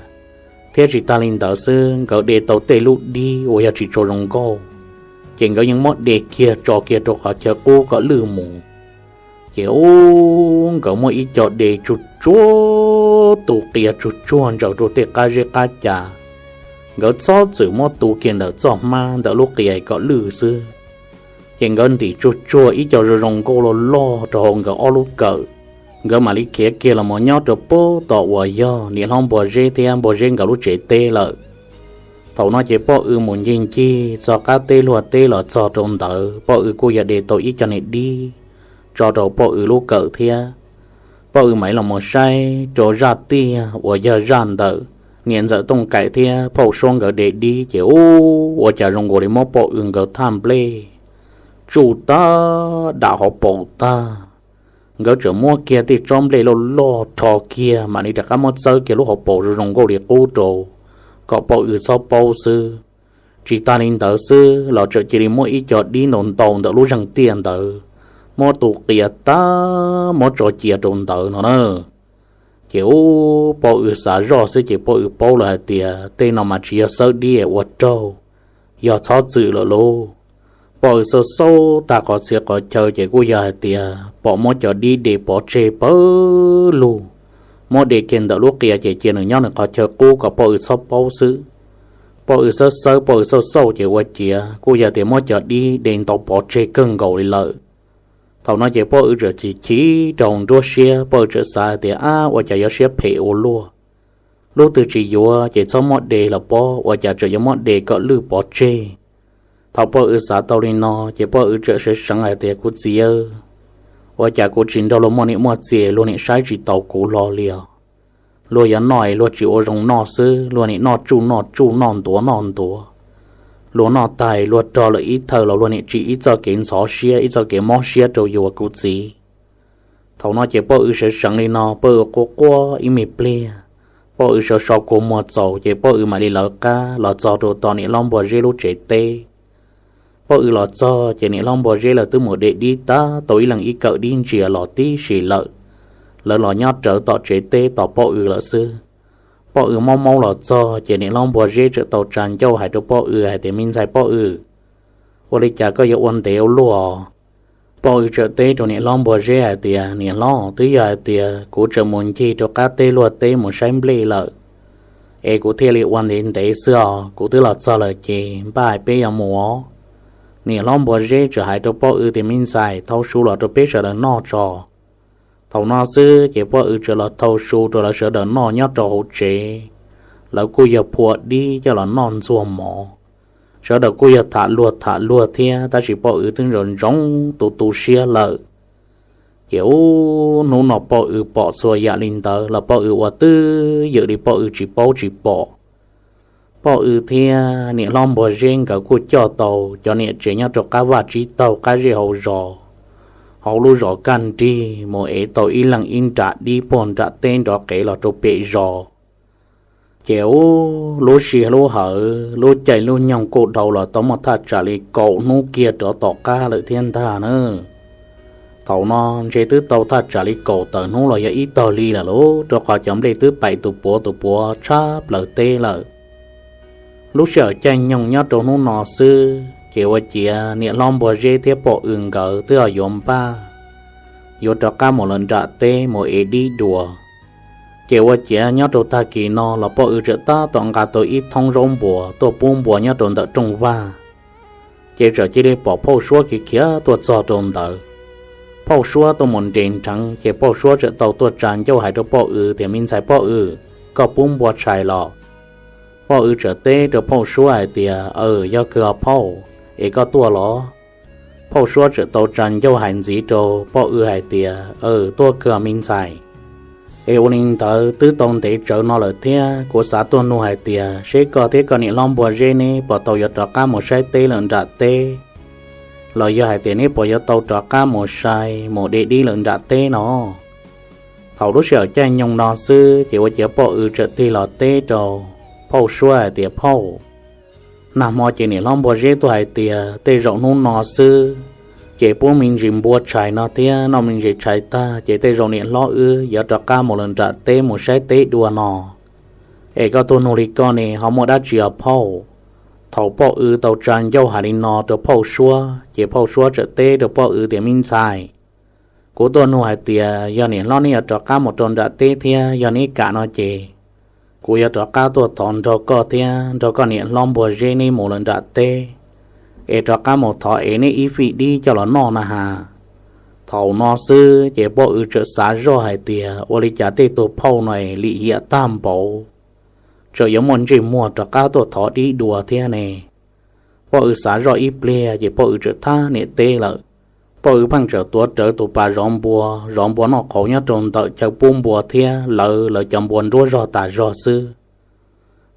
thiab tsis tas li ntawd xwb, nkawd de tau tej lub dib uas yog tsis tshua zoo nkauj, ces nkawd yeej muab de kiag tso kiag rau qhov chaw qub kom lwj mus. Ces ub, nkawd muab ib co de tsuj tsuag, tu qia tsuj tsuag ntsaws rau tej qab zeb qab ca. Nkawd txhob txwm muab tu kiag ntawm txoj hmab ntawm lub qia kom lwj xwb. Ces nkawd ntim tsuj tsuag ib co zoo zoo nkauj loj loj rau hauv nkawd ob lub kawm. Nkawd mam li khiav kiag los mus nyob rau pem tom uas yog niam hlob Npua Zeb thiab Npua Zeb nkawd lub tsev teb lawm. Thaum no ces Poj Ws mus ncig ncig txog qab teb luag teb los txog rau ntawd, Poj Ws kuj yog de tau ib co niag dib tso rau Poj Ws lub kawm thiab. Poj Ws mam li los mus saib rau zaj tiaj uas yog zaj ntawm niam ntxawm Tooj Kaim thiab phauj Suab nkawd de dib ces ub, ua cas zoo nkaus li muab Poj Ws nkawd thaj nplej tsuj tag, dam hauv paus tag. Nkawd txawm muab kiag tej tsob nplej loj loj rho kiag mam li rov qab muab txawb kiag lub hauv paus zoo zoo nkauj li qub rau kom Poj Ws txhob paub xwb. Tsis tas li ntawd xwb los txawm cia li muab ib co dib ntau ntau ntawm lub zeeg tiaj ntawd muab tu qia tag, muab tso cia rau ntawd no na. Ces ub, Poj Ws xav zoj xwb ces Poj Ws paub lawm hais tias tej no mas tsis yog xawb dib ua raug, yog txhob txwm lawm lauj. Poj Ws xauj xauj tag qhov txhia qhov chaw ces kuj yog hais tias pom muab cov dib de pov tseg pawg lug, muab de kiag ntawm lub qia ces cia nws nyob nws qhov chaw qub kom Poj Ws txhob paub xwb. Poj Ws xawb xawb, Poj Ws xauj xauj ces ua ciav kuj yog tias muab cov dib de ntau pov tseg kawg nkaus li lawm. Thaum no ces Poj Ws txawm chim chim rau nruab siab, Poj Ws txawm xav hais tias, ab, ua cas yuav siab phem ua luaj. Lub twg tsis yuav ces txhob muab de los pob, ua cas tseem yuav muab de kom lwj pov tseg. Thaum Poj Ws xav tau li no ces Poj Ws txawm sawv seev hais tias, kuv txiv, ua cas kuv tsis nrog luag muaj niam muaj txiv, luag niam saib tsis taus kuv hlo li os. Luag yuav noj es luag tsis ua zoo noj xwb, luag niam noj tsuj noj tsuj, noj ntuav noj ntuav. Luag noj tag luag rog lawm ib thawj los luag niam tsim ib txoj kev ntxhov siab, ib txoj kev mob siab rau yus kuv txiv. Thaum no ces Poj Ws sawv seev li no, Poj Ws quaj quaj ib me pliag, Poj Ws sawv so kua muag txaus ces Poj Ws mam li lawv qab los txog rau tom niam hlob Npua Zeb lub tsev teb. Poj Ws los txog ces niam hlob Npua Zeb lawv twb mus de dib tag tau ib leeg ib kawm dib ntsia los tib si lawm. Lawv los nyob rawv tom tsev teb tos Poj Ws lawm xwb. Poj Ws maub maub los txog ces niam hlob Npua Zeb txawm tau tsa ncauj hais rau Poj Ws hais tias, me ntxhais Poj Ws, ua li cas koj yuav ua ntev ua luaj? Poj Ws txawm teb rau niam hlob Npua Zeb hais tias, niam hlob, twb yog hais tias kuv tseem mus ncig rau qab teb luag teb mus saib nplej lawm, es kuv thiaj li ua ntev ntev xwb os, kuv twb los txog lawm ces npaj peb yuav mus os. Niam hlob Npua Zeb txawm hais rau Poj Ws tias, me ntxhais, thau su los rau peb sawv daws noj tso. Thaum no xwb ces Poj Ws txawm los thau su rau lawv sawv daws noj nyob rau hauv tsev. Lawv kuj yog phua dib coj los noj ntxuag mov. Sawv daws kuj yog tham luag tham luag thiab, tab sis Poj Ws twb ntsoov ntsoov tu tu siab lawm. Ces ub, hnub no Poj Ws pom txhua yam li ntawd los Poj Ws ua twj ywm li Poj Ws tsis paub tsis pom. Poj Ws thiab niam hlob Npua Zeb nkawd kuj coj tau cov niam tsev nyob rau qab vaj tsib taug qab zej hauv zos, hauv lub zos Kaj Nrig mus ev tau ib leeg ib nram dib puag nram teb nrov qev los rau pem zos. Ces ub, lub sij lub hawm lub caij lub nyoog kuj dhau los tau muaj thaj tsam li kaum hnub kiag rov tom qab lawm thiab ntag na. Thaum no ntshe twb tau thaj tsam li kaum tawm hnub los yog ib tog hli lawm lauj, rau qhov cov nplej twb paim tus puav tus puav tshab plaws teb lawm. Lub sij hawm caij nyoog nyob rau hnub no xwb ces ua ciav niam hlob Npua Zeb thiab Poj Ws nkawd twb ho yuav npaj, yuav rov qab mus lawm nram teb mus ev dib dua. Ces ua ciav nyob rau tag kis no los Poj Ws txawm tab tom nqa tau ib thoob zaub npuas tuaj pub npua nyob rau ntawm rooj vag. Ces txawm cia li pom phauj Suab khiav khiav tuaj txog rau ntawd. Phauj Suab tuaj mus nres nrheev ces phauj Suab txawm tau tuaj tsa ncauj hais rau Poj Ws tias, me ntxhais Poj Ws, koj pub npua tshais los? Poj Ws txawm teb rau phauj Suab hais tias, aws, yog kawg os phauj, es koj tuaj los? Phauj Suab txawm tau tsa ncauj hais ntxiv rau Poj Ws hais tias, aws, tuaj kawg os me ntxhais. Es ua li ntawd twb tau ntev tsawv no lawm thiab kuv xav tuaj nug hais tias seb koj thiab koj niam hlob Npua Zeb neb puas tau yuav rov qab mus saib teb lawm nram teb, los yog hais tias neb puas yuav tau rov qab mus sai mus de dib lawm nram teb no? Thaum lub sij hawm caij nyoog no xwb ces ua ciav Poj Ws txawm tig los teb rau phauj Suab hais tias, phauj, Nag hmo ces niam hlob Npua Zeb tuaj hais tias tej zaum hnub no xwb ces pub me ntsis npua tshais no thiab noj me ntsis tshais tag ces tej zaum niam hlob wb yuav rov qab mus lawm nram teb mus saib teb dua no. Es koj tuaj nug li koj ne ho muaj dab tsi os phauj? Thaum Poj Ws tau tsa ncauj hais li no rau Phauj Suab ces Phauj Suab txawm teb rau Poj Ws tias, Me ntxhais, kuv tuaj nug hais tias yog niam hlob neb yuav rov qab mus rau nram teb thiab yog neb kam no ces kuv yuav rov qab tuaj thov nrog koj thiab nrog koj niam hlob Npua Zeb neb mus lawm nram teb es rov qab mus thov ev neb ib fij dib coj los noj na has. Thaum no xwb ces Poj Ws txawm xav zoj hais tias ua li cas tej tug phauj no lim hiam tag npaum, txawm yuav muaj ntsej muag rov qab tuaj thov dib dua thiab ne. Poj Ws xav zoj ib pliag ces Poj Ws txawm thab niam teb lawm. Poj Ws pheej txawm tuav rawv tus pas zov npua, zov npua noj qhauv nyob rau ntawm chaw pub npua thiab lawv lawv cov npua nruab zog tas zog xwb.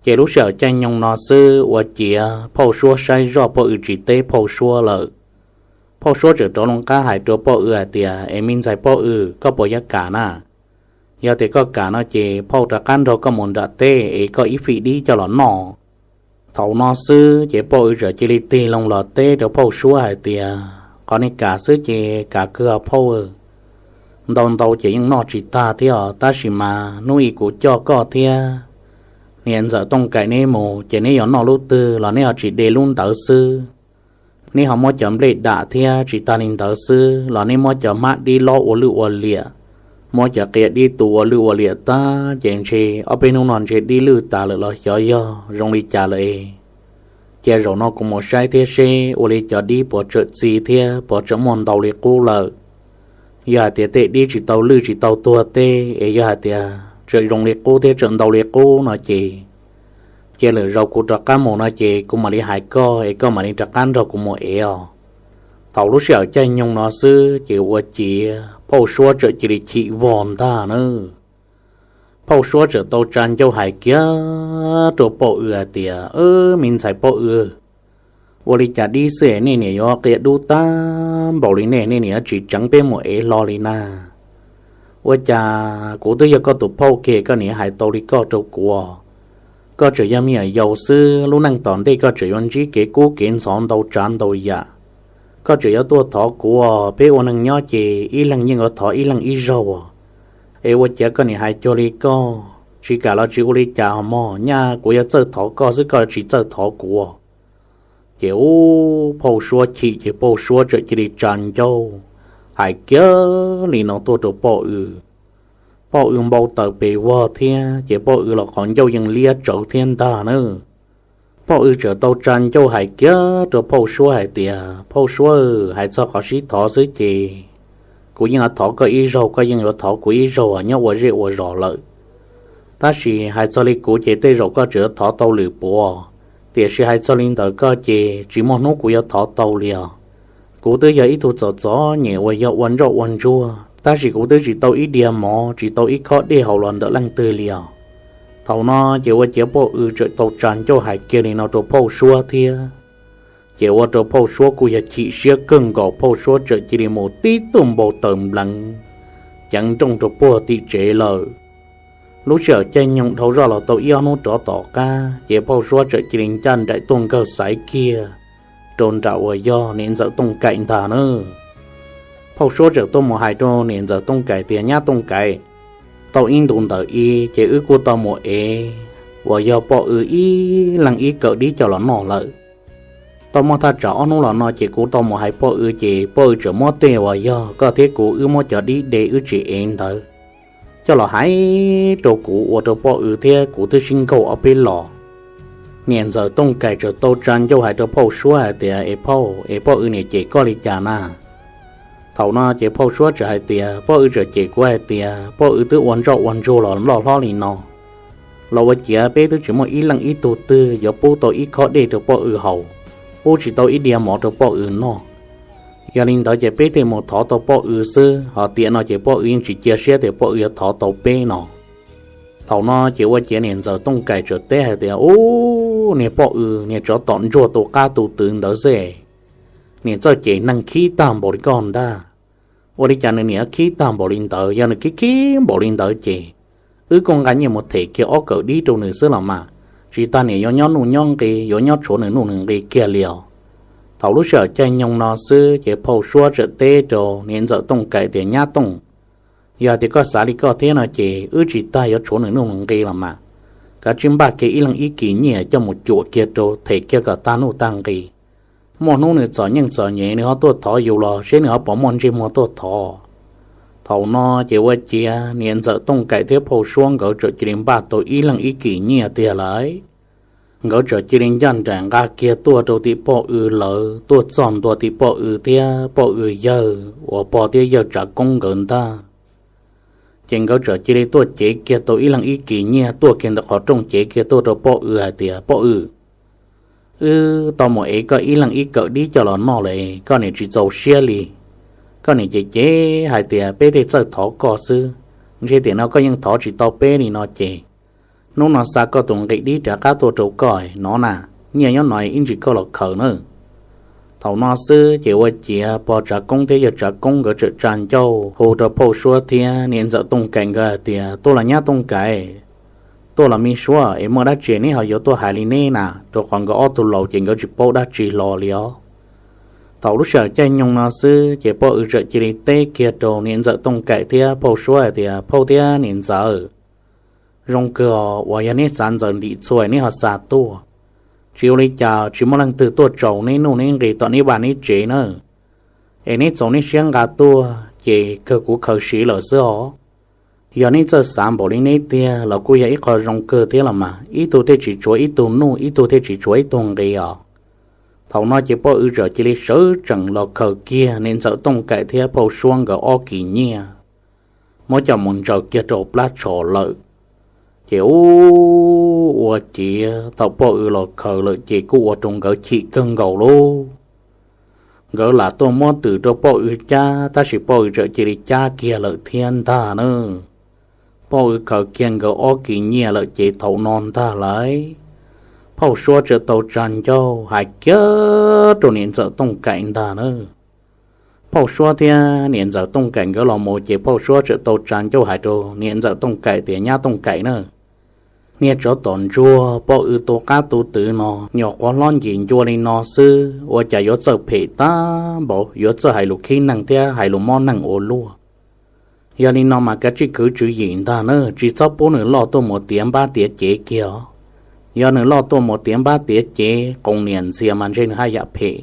Ces lub sij hawm caij nyoog no xwb ua ciav Phauj Suab saib zoj Poj Ws tsis teb Phauj Suab lawm. Phauj Suab txawm rov loo qab hais rau Poj Ws hais tias, Es me ntxhais Poj Ws, koj puas yuav kam na? Yog tias koj kam no ces phauj rov qab nrog koj mus nram teb es koj ib fij dib coj los noj. Thaum no xwb ces Poj Ws txawm cia li tig loo los teb rau Phauj Suab hais tias, Qhov nej kam xwb ces kam kawg phauj. Ntau ntau ces yeej noj tsis tag thiab os, tab sis mas hnub ib kuv coj koj thiab niam ntxawm Tooj Kaim neb mus ces neb yuav noj lub twg los neb ho tsis de lub ntawd xwb. Neb ho muab cov nplej dam thiab tsis tag li ntawd xwb los neb muab cov hmab dib lob ua lwj ua liam, muab cov qia dib tu ua lwj ua liam tag ces ntshe ob peb hnub no ntshe dib lwj tas lawm los xyov yog zoo li cas lawm es. Cia zaum no kuv mus saib thiab seb ua li cov dib puas tseem txi thiab puas tseem muaj ntau li qub lawm. Yog hais tias tej dib tsis tau lwj tsis tau tuag teb es yog hais tias tseem zoo li qub thiab tseem ntau li qub no ces, cia lwm zaus kuv rov qab mus no ces kuv mam li hais koj es koj mam li rov qab nrog kuv mus ev os. Thaum lub sij hawm caij nyoog no xwb ces ua ciav Phauj Suab txawm cia li chim vog ntag na. Phauj Suab txawm tau tsa ncauj hais kiag rau Poj Ws hais tias, Me ntxhais Poj Ws, ua li cas dib xwb es nej niam yuav qia dub tag npaum li ne, nej niam yuav tsis tseev peb mus ev hlo li na? Ua cas kuv twb yog koj tus phauj kiag koj niam hais tau li koj rau kuv? Koj tseem yog me nyuam yaus xwb, lub neej tom ntej koj tseem yuav ntsib kev kub kev ntxhov ntau tsav ntau yam. Koj tseem yuav tuaj thov kuv, peb ua neeg nyob ces ib leeg yeej yuav thov ib leeg ib zaug. Es ua ciav koj niam hais cuag li koj, tsis kam los tsis ua li cas mog, nyaj kuv yuav txawj thov koj xwb koj tsis txawj thov kuv. Ces ub, Phauj Suab chim ces Phauj Suab txawm cia li tsa ncauj hais kiag li no tuaj rau Poj Ws. Poj Ws npau taws pes vog thiab ces Poj Ws los qhov ncauj yeej liab tsawv thiab ntag na. Poj Ws txawm tau tsa ncauj hais kiag rau Phauj Suab hais tias, Phauj Suab, hais txog qhov sib thov xwb ces kuv yeej yuav thov koj ib zaug, koj yeej yuav thov kuv ib zaug nyob ua zej ua zos lawm. Tab sis hais txog li kuv ces tej zaum koj tseem yuav thov tau lwm puav, tiam sis hais txog li ntawm koj ces tsis muaj hnub kuv yuav thov tau li os. Kuv twb yog ib tug txom txom nyem uas yog ua ntsoj ua ntsuag, tab sis kuv twb tsis tau ib diav mov tsis tau ib khob dej haus los ntawm leej twg li os. Thaum no ces ua ciav Poj Ws txawm tau tsa ncauj hais kiag li no rau Phauj Suab thiab. Ces ua rau Phauj Suab kuj yog chim siab kawg nkaus, Phauj Suab txawm cia li mus tib tug npau taws npleev ceev nrooj rau puag tim tsev lawm. Lub sij hawm caij nyoog dhau zoj los tau ib ob hnub rov tom qab ces Phauj Suab txawm cia li ncaj nraim tuaj nkawg xaiv kiag rau nram uas yog niam ntxawm Tooj Kaim ntag na. Phauj Suab txawm tuaj mus hais rau niam ntxawm Tooj Kaim tias, Nyab Tooj Kaim, tau ib ntus ntawm i ces wb kuj tau mus ev uas yog Poj Ws ib leeg ib kawm dib coj los noj lawm. Tau muaj thaj tsam ob hnub los no ces kuv tau mus hais Poj Ws ces Poj Ws txawm muab tej uas yog koj thiab kuv wb muab cov dib de wb tsis ev ntawd coj los hais rau kuv ua rau Poj Ws thiab kuv twb sib nkaug ob peb los. Niam ntxawm Tooj Kaim txawm tau tsa ncauj hais rau Phauj Suab hais tias, Es phauj, es Poj Ws niam cem koj li cas na? Thaum no ces Phauj Suab txawm hais tias, Poj Ws txawm cem kuv hais tias Poj Ws twb ua ntsoj ua ntsuag los loj hlob li no, los ua ciav peb twb tsis muaj ib leej ib tug twg yuav pub tau ib khob dej rau Poj Ws haus, pub tsis tau ib diav mov rau Poj Ws noj. Yog li ntawd ces peb thiaj mus thov tau Poj Ws xwb, ho tiam no ces Poj Ws yeej tsis cia siab tias Poj Ws yuav thov tau peb no. Thaum no ces ua ciav niam ntxawm Tooj Kaim txawm teb hais tias, Ub, niag Poj Ws niag tsov tom ntsuag tu qab tu twv ntawd xwb, niag txawj cem neeg khib tag npaum li koj ntag. Ua li cas nws niam khib tag npaum li ntawd? Yog nws khib khib npaum li ntawd ces wb kuj nqa nyiaj mus them kiag ob kawm dib rau nws xwb los mas, tsis tas niam yuav nyob nuj nyob nqi, yuav nyob tshuav nws nuj nws nqi kiag li os. Thaum lub sij hawm caij nyoog no xwb ces phauj Suab txawm teb rau niam ntxawm Tooj Kaim tias, Nyab Tooj, yog hais tias koj xav li koj thiab no ces wb tsis tas yuav tshuav nws nuj nws nqi los mas, kav tsij npaj kiag ib leeg ib kis nyiaj coj mus cuam kiag rau them kiag kom tag nuj tag nqi. Muaj hnub nws txom nyem txom nyem nws ho tuaj thov yus los seb nws ho puas muaj ntsej muag tuaj thov. Thaum no ces ua ciav niam ntxawm Tooj Kaim thiab phauj Suab nkawd txawm cia li npaj tau ib leeg ib kis nyiaj tiag lawm. Nkawd txawm cia li ncaj nraim nqa kiag tuaj rau tim poj W lawv, tuaj txog ntua tim poj W thiab poj W yawg uas pog thiab yawg Tsav Koob nkawd ntag. Ces nkawd txawm cia li tuaj cev kiag tau ib leeg ib kis nyiaj tuaj kiag ntawm qhov rooj cev kiag tuaj rau poj W hais tias, Poj W, wb tau mus ev koj ib leeg ib kawm dib coj los noj lawm koj niam tsis txaus siab li. Koj niam ces cev hais tias peb tej txawj thov koj xwb, ntshe tiam no koj yeej thov tsis tau peb li no ces hnub no xa koj tus nqi dib rov qab tuaj rau koj no na, nyiaj nyob no ib ntsis koj los khaws nawb. Thaum no xwb ces ua ciav pog Tsav Koob thiab yawg Tsav Koob nkawd txawm tsa ncauj hu rau phauj Suab thiab niam ntxawm Tooj Kaim nkawd hais tias, Tuaj los nyab Tooj Kaim, tuaj los me Suab, es muaj dab tsi neb ho yuav tuaj hais li neb na? Rau qhov nkawd ob tug laus ces nkawd tsis paub dab tsi hlo li os. Thaum lub sij hawm caij nyoog no xwb ces poj W txawm cia li teb kiag rau niam ntxawm Tooj Kaim thiab phauj Suab hais tias, Phauj thiab niam ntxawm, zoo kawg os, uas yog neb xav ntxaws ntim txhua neb ho xa tuaj. Tsis ua li cas, tsis muaj leej twg tuaj tsaus neb nuj neb nqi tom neb vaj neb tsev na. Es neb txaus neb siab nqa tuaj ces kawg kuv khaws siv lawm xwb os. Yog neb txawj xav npaum li neb tiag los kuj yog ib qho zoo kawg thiab los mas, ib tug thiaj tsis tshuav ib tug nuj, ib tug thiaj tsis tshuav ib tug nqi os. Thaum no ces poj W txawm cia li sawv tsees los khaws kiag niam ntxawm Tooj Kaim thiab phauj Suab nkawd ob kis nyiaj, muab coj mus ntsaws kiag rau plab tshos lawm. Ces ub, ua ciav thaum poj W los khaws lawm ces kuj ua rau nkawd chim kawg nkaus lauj. Nkawd lam tuaj muab twm rau poj W cab tab sis poj W txawm cia li cab kiag lawm thiab ntag na. Poj W khaws kiag nkawd ob kis nyiaj lawm ces thaum no ntag lauj, phauj Suab txawm tau tsa ncauj hais kiag rau niam ntxawm Tooj Kaim ntag na. Phauj Suab thiab niam ntxawm Tooj Kaim nkawd los mus ces phauj Suab txawm tau tsa ncauj hais rau niam ntxawm Tooj Kaim tias, Nyab Tooj Kaim na, niag tsov tom ntsuag poj W tu qab tu twv no, nyuam qhuav hlob ncim ncua li no xwb ua cas yuav txawj phem tag npaum, yuav txawj hais lus khib neeg thiab hais lus mob neeg ua luaj. Yog li no mas kav tsij khwv tswv yim ntag na, tsis txhob pub nws loj tuaj mus tiav npab tiav cev kiag os. Yog nws loj tuaj mus tiav npab tiav cev qoos niam ntxias mas ntshe nws haj yam phem,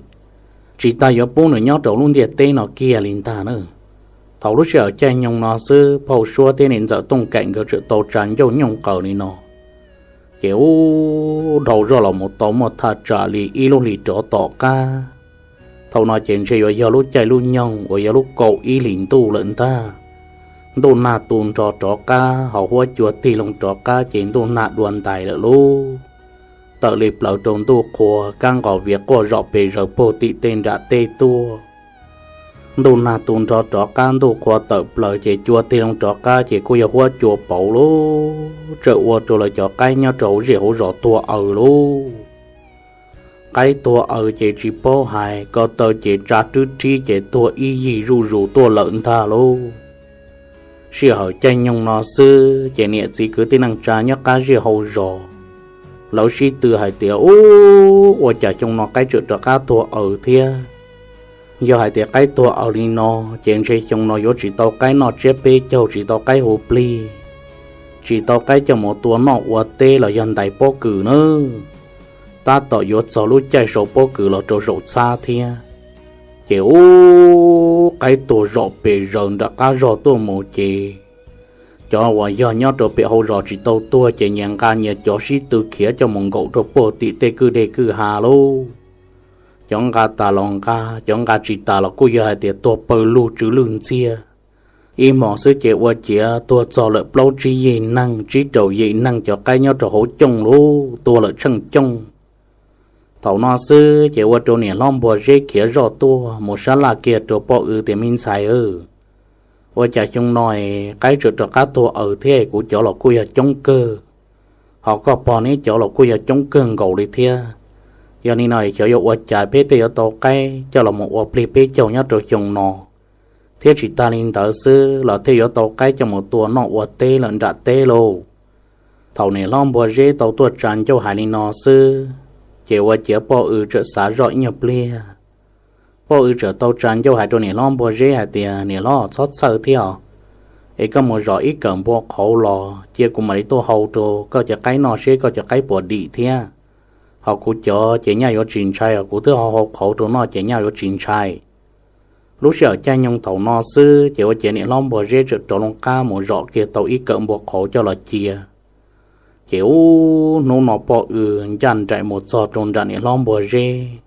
tsis tas yuav pub nws nyob rau lub ntiaj teb no kiag li ntag na. Thaum lub sij hawm caij nyoog no xwb phauj Suab thiab niam ntxawm Tooj Kaim nkawd txawm tau tsa ncauj nyooj qaws li no, ces ub, dhau zoj los mus tau muaj thaj tsam li ib lub hlis rov tom qab. Thaum no ces ntshe yuav yog lub caij lub nyoog uas yog lub kaum ib hlis ntuj lawm ntag. Ntuj nag tu nrho rov qab, hos huab cua tig loo rov qab ces ntuj nag dua ntais lawm lauj. Tawm li plaws rau ntuj qhua, kab nqos viav quaj zom pes zaws puag tim tej nram tej tuaj. Ntuj nag tu nrho rov qab, ntuj qhua tawm plaws ces cua tig loo rov qab ces kuj yog huab cua pauv lauj. Txawm ua rau lawv cov qaib nyob rau hauv zej hauv zos tuag aws lauj. Qaib tuag aws ces tsis paub hais, ko taw ces tsa rwb rhib ces tuag ib yig zuj zus tuaj lawm ntag lauj. Sij hawm caij nyoog no xwb ces niam txiv kwv tij neej tsa nyob qab zej hauv zos, lawv sib tw hais tias, Ub, ua cas xyoo no qaib txawm rov qab tuag aws thiab? Yog hais tias qaib tuag aws li no, ces ntshe xyoo no yuav tsis tau qaib noj tsiab peb caug, tsis tau qaib hu plig, tsis tau qaib coj mus tua noj ua teb los yog ntais pob kws nawb. Tab tom yuav txog lub caij sau pob kws los rau saum txhab thiab. Ces ub, qaib tuag zom pes zaws nram qab zog tuaj mus ces cov uas yog nyob rau pem hauv zos tsis tau tuag ces nyias nqa nyias cov sib tw khiav coj mus nkaum rau puag tim tej kwj deg kwj ha lauj. Cov nqa tas los nqa, cov nqa tsis tas los kuj yog hais tias tuag pawg lug tsw lwj ntxiag. Ib hmos xwb ces ua ciav tuag txog lawm plaub tsib yim neeg, tsib rau yim neeg cov qaib nyob rau hauv cooj lauj, tuag lawm tsheej cooj. Thaum no xwb ces ua rau niam hlob Npua Zeb khiav zoj tuaj mus sab laj kiag rau poj W tias, Me ntxhais, ua cas xyoo no es qaib txawm rov qab tuag aws thiab? Kuv cov los kuj yog coob kawg, ho koj pog neb cov los kuj yog coob kawg nkaus li thiab. Yog li no xyov yuav ua cas peb thiaj yuav tau qaib coj los mus ua plig peb caug nyob rau xyoo no, thiab tsis tas li ntawd xwb los thiaj yuav tau qaib coj mus tua noj ua teb lawm nram teb lauj. Thaum niam hlob Npua Zeb tau tuaj tsa ncauj hais li no xwb, ces ua ciav Poj Ws txawm xav zoj ib nyuag pliag. Poj Ws txawm tau tsa ncauj hais rau niam hlob Npua Zeb hais tias, Niam hlob, txhob txhawj thiab os, es koj mus zom ib kawm npua qhauv los cia kuv mam li tuaj hau rau koj cov qaib noj seb koj cov qaib puas dim thiab. Ho kuv cov ces nyaj yuav tsis ntshai, kuv twb hau hau qhauv rau noj ces nyaj yuav tsis ntshai. Lub sij hawm caij nyoog thaum no xwb ces ua ciav niam hlob Npua Zeb txawm rov loo qab mus zom kiag tau ib kawm npua qhauv coj los cia. Ces ub, hnub no Poj Ws ncaj nraim mus txog rau nram niam hlob Npua Zeb,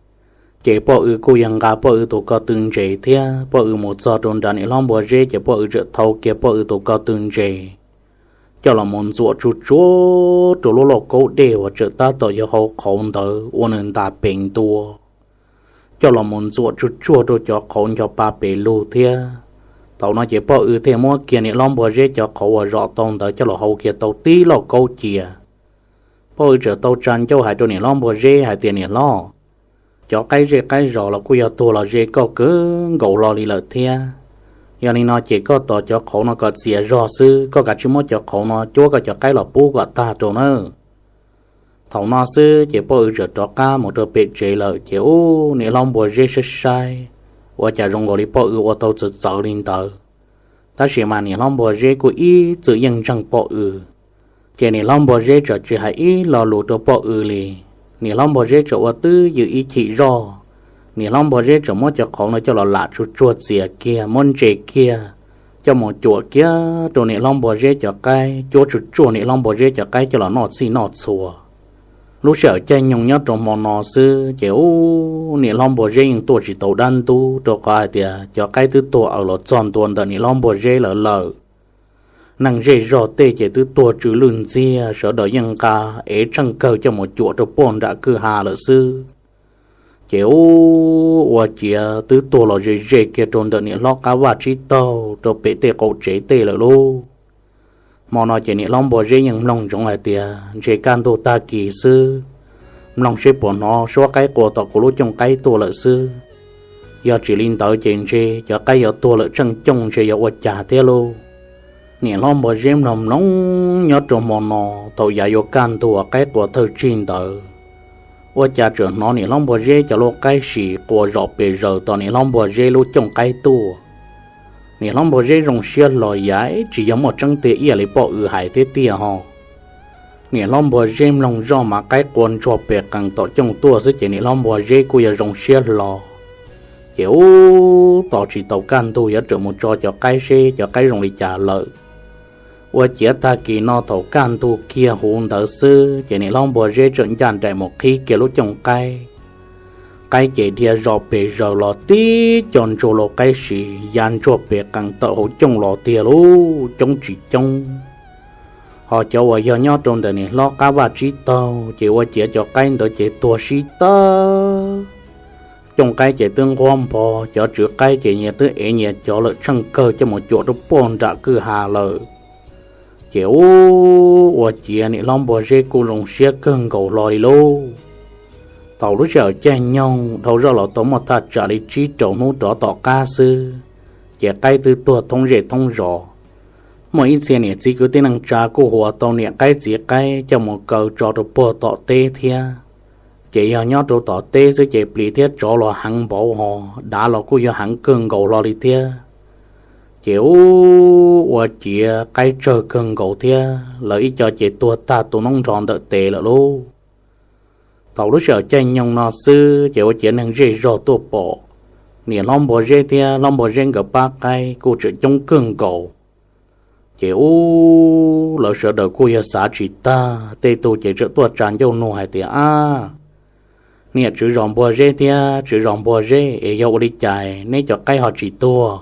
ces Poj Ws kuj yog nqa Poj Ws tus ko tw ntses thiab Poj Ws mus txog rau nram niam hlob Npua Zeb ces Poj Ws txawm thau kiag Poj Ws tus ko tw ntses coj los mus ntxuam tsuj tsuag rau lub lauj kaub dej uas tseem tab tom yog hau qhauv ntawd ua nws ntas pes ntua, coj los mus ntxuam tsuj tsuag rau cov qhauv nco pa pes lug thiab. Thaum no ces Poj Ws thiaj muab kiag niam hlob Npua Zeb cov qhauv uas zom tau ntawd coj los hau kiag tau tib lauj kaub cia. Poj Ws txawm tau tsa ncauj hais rau niam hlob Npua Zeb hais tias, Niam hlob, cov qaib zej qaib zos los kuj yog tuag los ze koj kawg nkaus hlo li lawm thiab. Yog li no ces koj tos cov qhauv no kom txias zog xwb, koj kav tsij muab cov qhauv no cuab koj cov qaib los pub kom tag rau nawb. Thaum no xwb ces Poj Ws txawm rov qab mus rau pem tsev lawm ces ub, niam hlob Npua Zeb saib saib, ua cas zoo nkaus li Poj Ws ua tau txawv txawv li ntawd. Tab sis mas niam hlob Npua Zeb kuj ib txwm yeej ntseeg Poj Ws. Ces niam hlob Npua Zeb txawm tsis hais ib lo lus rau Poj Ws li. Niam hlob Npua Zeb txawm ua twj ywm ib chim zoj, niam hlob Npua Zeb txawm muab cov qhauv no coj los lam tsuj tsuag txias kiag, muab ntses kiag, coj mus cuam kiag rau niam hlob Npua Zeb cov qaib, cuab tsuj tsuag niam hlob Npua Zeb cov qaib coj los noj txhij noj txhua. Lub sij hawm caij nyoog nyob rau hmo no xwb ces ub, niam hlob Npua Zeb yeej tuaj tsis tau dab ntub rau qhov hais tias cov qaib twb tuag aws los txog ntua ntawm niam hlob Npua Zeb lawv lawm. Neeg zej zog tej ces twb tuag tsw lwj ntxiag, sawv daws yeej nqa ev tsheej kawg coj mus cuam rau puag nram kwj ha lawm xwb. Ces ub, ua ciav twb tuag los ze ze kiag rau ntawm niam hlob qab vaj tsib taug rau pem tej qaum tsev tej lawm lauj. Hmo no ces niam hlob Npua Zeb yeej mloog ntsoov hais tias ntshe kaj ntug tag kis xwb, mloog seb puas hnov suab qaib qua tom kuv lub cooj qaib tuaj lawm xwb. Yog tsis li ntawd ces ntshe cov qaib yuav tuag lawm tsheej cooj ntshe yuav ua cas thiab lauj. Niam hlob Npua Zeb mloog mloog nyob rau hmo no thaum yav yuav kaj ntug qaib qua thawj tsig ntawd, ua cas txawm hnov niam hlob Npua Zeb cov lub qaib sim qua zom pes zaws tom niam hlob Npua Zeb lub cooj qaib tuaj. Niam hlob Npua Zeb zoo siab hlo, yav tsis yog muaj tseeb tiag ib yam li Poj Ws hais thiab tiag ho. Niam hlob Npua Zeb mloog zoj mas qaib qua ntsuag pes qees tom cooj tuaj xwb ces niam hlob Npua Zeb kuj yog zoo siab hlo. Ces ub, tos tsis tau kaj ntug yuav rawm mus tso cov qaib seb cov qaib zoo li cas lawm. Ua ciav tag kis no thaum kaj ntug kiag huv ntawd xwb ces niam hlob Npua Zeb txawm ncaj nraim mus qhib kiag lub cooj qaib. Qaib ces dhia zom pes zaws los tib co ntsuag lau qaib sim ya ntsuag pes qees tawm hauv cooj los tiag lauj, coob tsis coob. Ho cov uas yog nyob rau ntawm niam hlob qab vaj tsib taug ces ua ciav cov qaib ntawd ces tuag sib tawg. Cooj qaib ces twb nquab npho, cov tswv qaib ces nyias twb ev nyias cov lawm tsheej kawg coj mus cuam rau puag nram kwj ha lawm. Ces ub, ua ciav niam hlob Npua Zeb kuj zoo siab kawg nkaus hlo li lauj. Thaum lub sij hawm caij nyoog dhau zoj los tau muaj thaj tsam li tsib rau hnub rov tom qab xwb, ces qaib twb tuag thoob zej thoob zos. Muaj ib txhia niam txiv kwv tij neej tsa kuj hu ua tau niam qaib txiv qaib coj mus kaw tso rau puag tom teb thiab. Ces yog nyob rau tom teb xwb ces plis thiab tsov los heev npaum ho, dav los kuj yog heev kawg nkaus hlo li thiab. Ces ub, ua ciav qaib tsawg kawg nkaus thiab, lawv ib co ces tuag tag tu noob nrho ntawm tes lawm lauj. Thaum lub sij hawm caij nyoog no xwb ces ua ciav neeg zej zog tuaj pom, niam hlob Npua Zeb thiab hlob Npua Zeb nkawd pab qaib kuj tseem coob kawg nkaus. Ces ub, lawv sawv daws kuj yog xav tsis tag, tej tug ces txawm tuaj tsa ncauj nug hais tias, Ab, niam tswv zos Npua Zeb thiab tswv zos Npua Zeb, es yog ua li cas neb cov qaib ho tsis tuag?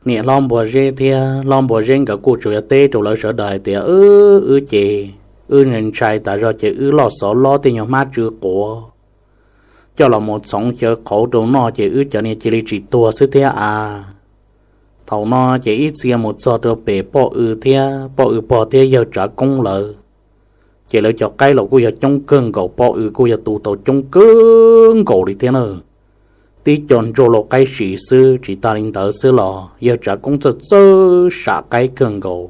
Niam hlob Npua Zeb thiab hlob Npua Zeb nkawd kuj tsuas yog teb rau lawv sawv daws hais tias, Wb, wb ces wb ntshai tas zog ces wb loj xov lob tej nyuag hmab tsw quav coj los mus txhoov xyaw qhauv rau noj ces wb cov niag cia li tsis tuag xwb thiab a. Thaum no ces ib txhia mus txog rau pem Poj Ws thiab Poj Ws pog thiab yawg Tsav Koob lawv, ces lawv cov qaib los kuj yog coob kawg nkaus, Poj Ws kuj yog tu tau coob kawg nkaus li thiab na. Tib co ntsuag lau qaib sim xwb tsis tas li ntawd xwb los yawg Tsav Koob txawj txawj sam qaib kawg nkaus.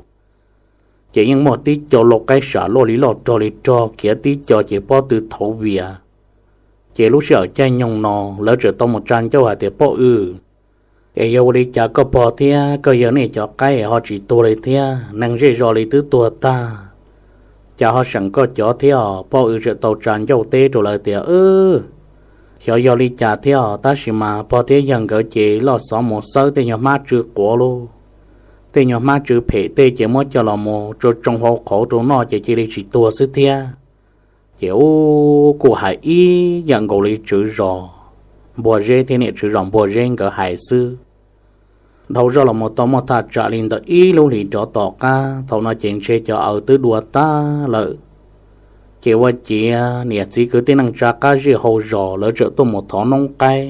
ces yeej muaj tib co lau qaib sam loj li loj rog li rog khiav tib co ces pob tw thauv vias. Ces lub sij hawm caij nyoog no lawv txawm tau mus tsa ncauj hais tias, Poj W, es yog ua li cas koj pog thiab koj yawg nej cov qaib ho tsis tuag li thiab? Neeg zej zos li twb tuag tag, cas ho seem koj cov thiab os? Poj W txawm tau tsa ncauj teb rau lawv tias, Xyov yog li cas thiab os, tab sis mas pog thiab yawg nkawd ces loj xov mus xawb tej nyuag hmab tsw quav lauj, tej nyuag hmab tsw phem tej ces muab coj los mus tsoo tsoo hau qhauv rau noj ces cia li tsis tuag xwb thiab. Ces ub, kuj hais ib yam nkaus li tswv zos Npuag Zeb thiab niam tswv zos Npuag Zeb nkawd hais xwb. Dhau zoj los mus tau muaj thaj tsam li ntawm ib lub hlis rov tom qab, thaum no ces ntshe cov aws twb dua tag lawm. Ces ua ciav niam txiv kwv tij neej tsa qab zej hauv zos lawv txawm tuaj mus thov noob qaib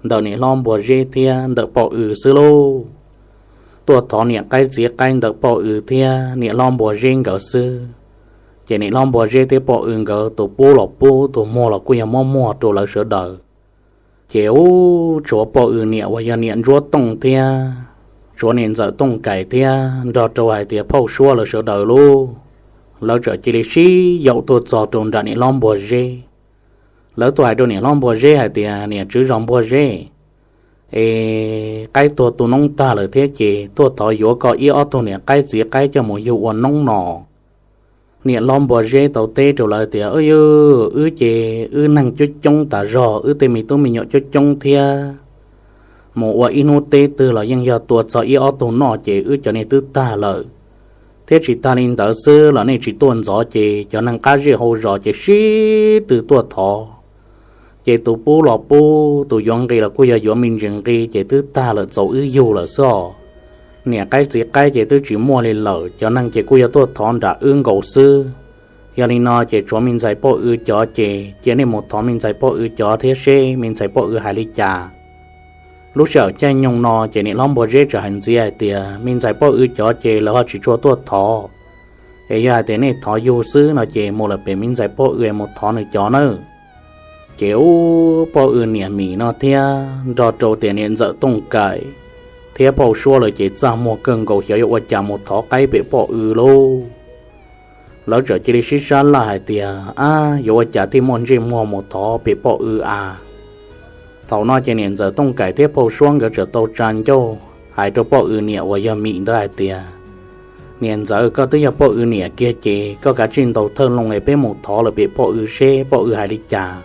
ntawm niam hlob Npuag Zeb thiab ntawm Poj W xwb lauj. Tuaj thov niam qaib txiv qaib ntawm Poj W thiab niam hlob Npuag Zeb nkawd xwb. Ces niam hlob Npuag Zeb thiab Poj W nkawd tus pub los pub, tus muag los kuj yog muab muag rau lawv sawv daws. Ces ub, tshuav Poj W niam uas yog niam Ntsuab Tooj thiab tshuav niam ntxawm Tooj Kaim thiab nrog rau hais tias phauj Suab lawv sawv daws lauj, lawv txawm cia li sib yaum tuaj txog rau nram niam hlob Npuag Zeb. Lawv tuaj hais rau niam hlob Npuag Zeb hais tias, Niam tswv zos Npuag Zeb, es qaib tuag tu noob tag lawm thiab ces tuaj thov yuav koj ib ob tug niam qaib txiv qaib coj mus yug ua noob no. Niam hlob Npuag Zeb tau teb rau lawv tias, Wb ces wb neeg coob coob tas zog, wb tej me tub me nyuam coob coob thiab, mus ua ib hnub teb twg los yeej yog tua txog ib ob tug noj ces wb cov niag twb tag lawm. Thiab tsis tag li ntawd xwb los nej tsis tuaj ntxov ces cov neeg qab zej hauv zos ces sib tw tuaj thov. Ces tus pub los pub, tus yuav nqi los kuj yog yuav me ntsis nqi ces twb tag lawm, txaus wb yug lawm xwb os. Niam qaib txiv qaib ces twb tsis muaj li lawm, cov neeg ces kuj yog tuaj thov nram wb nkaus xwb. Yog li no ces tshuav me ntxhais Poj W cov ces cia nej mus thov me ntxhais Poj W cov thiab seb me ntxhais Poj W hais li cas. Lub sij hawm caij nyoog no ces niam hlob Npuag Zeb txawm hais ntxiv hais tias, Me ntxhais Poj W cov ces lawv ho tsis tshua tuaj thov, es yog hais tias nej thov yug xwb no ces mus lawm pem me ntxhais Poj W mus thov nws cov nawb. Ces ub, Poj W niam Mim no thiab nrog rau tias niam ntxawm Tooj Kaim thiab phauj Suab lawv ces txaj muag kawg nkaus, xyov yuav ua cas mus thov qaib pem Poj W lauj. Lawv txawm cia li sib sab laj hais tias, Ab, yuav ua cas thiaj muaj ntsej muag mus thov pem Poj W a? Thaum no ces niam ntxawm Tooj Kaim thiab phauj Suab nkawd txawm tau tsa ncauj hais rau Poj W niam uas yog Mim ntawd hais tias, Niam ntxawm, koj twb yog Poj W niam kiag ces koj kav tsij ntaus thawj loo es peb mus thov lawm pem Poj W seb Poj W hais li cas.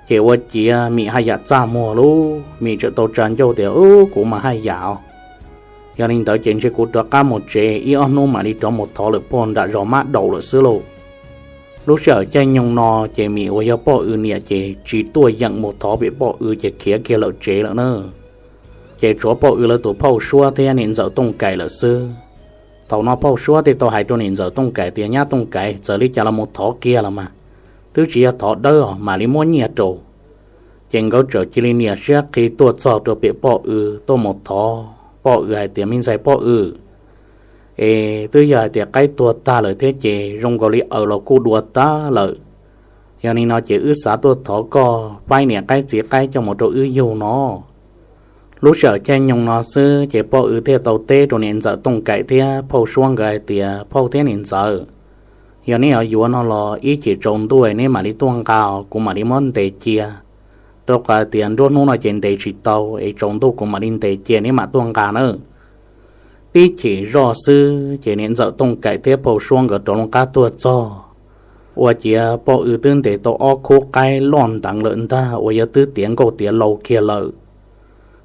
Ces ua ciav Mim haj yam txaj muag lauj, Mim txawm tau tsa ncauj tias, Ub, kuv mas haj yam os. Yog li ntawd ces ntshe kuv rov qab mus tsev ib ob hnub mam li rov mus thov lawm puag nram zos Mab Daum lawm xwb lauj. Lub sij hawm caij nyoog no ces Mim uas yog Poj W niam ces tsis tuaj yeem mus thov pem Poj W ces khiav kiag lawm tsev lawm na. Ces tshuav Poj W lawv tus phauj Suab thiab niam ntxawm Tooj Kaim lawm xwb. Thaum no phauj Suab thiaj tau hais rau niam ntxawm Tooj Kaim tias, Nyab Tooj Kaim, txawm li cas los mus thov kiag los mas, twb tsis yog thov dawb os, mam li muab nyiaj rau. Ces nkawd txawm cia li nias siab qhi tuaj txog rau pem Poj W tuaj mus thov Poj W hais tias, Me ntxhais Poj W, es twb yog hais tias qaib tuag tag lawm thiab ces zoo nkaus li aws los kuj dua tag lawm. Yog li no ces wb xav tuaj thov koj faib niam qaib txiv qaib coj mus rau wb yug no. Lub sij hawm caij nyoog no xwb ces Poj W thiaj tau teb rau niam ntxawm Tooj Kaim thiab phauj Suab nkawd hais tias, Phauj thiab niam ntxawm, yog neb yuav yuav no los ib chim tsaus ntuj neb mam li tuaj nqa, kuv mam li muab ntes cia. Rau qhov tias nruab hnub no ces ntes tsis tau, es tsaus ntuj kuv mam li ntes cia neb mam tuaj nqa nawb. Tib chim zoj xwb ces niam ntxawm Tooj Kaim thiab phauj Suab nkawd rov loo qab tuaj txog, ua ciav Poj W twb ntes tau ob khub qaib loj nteev lawm ntag uas yog twb tiav nkauj tiav lau kiag lawm.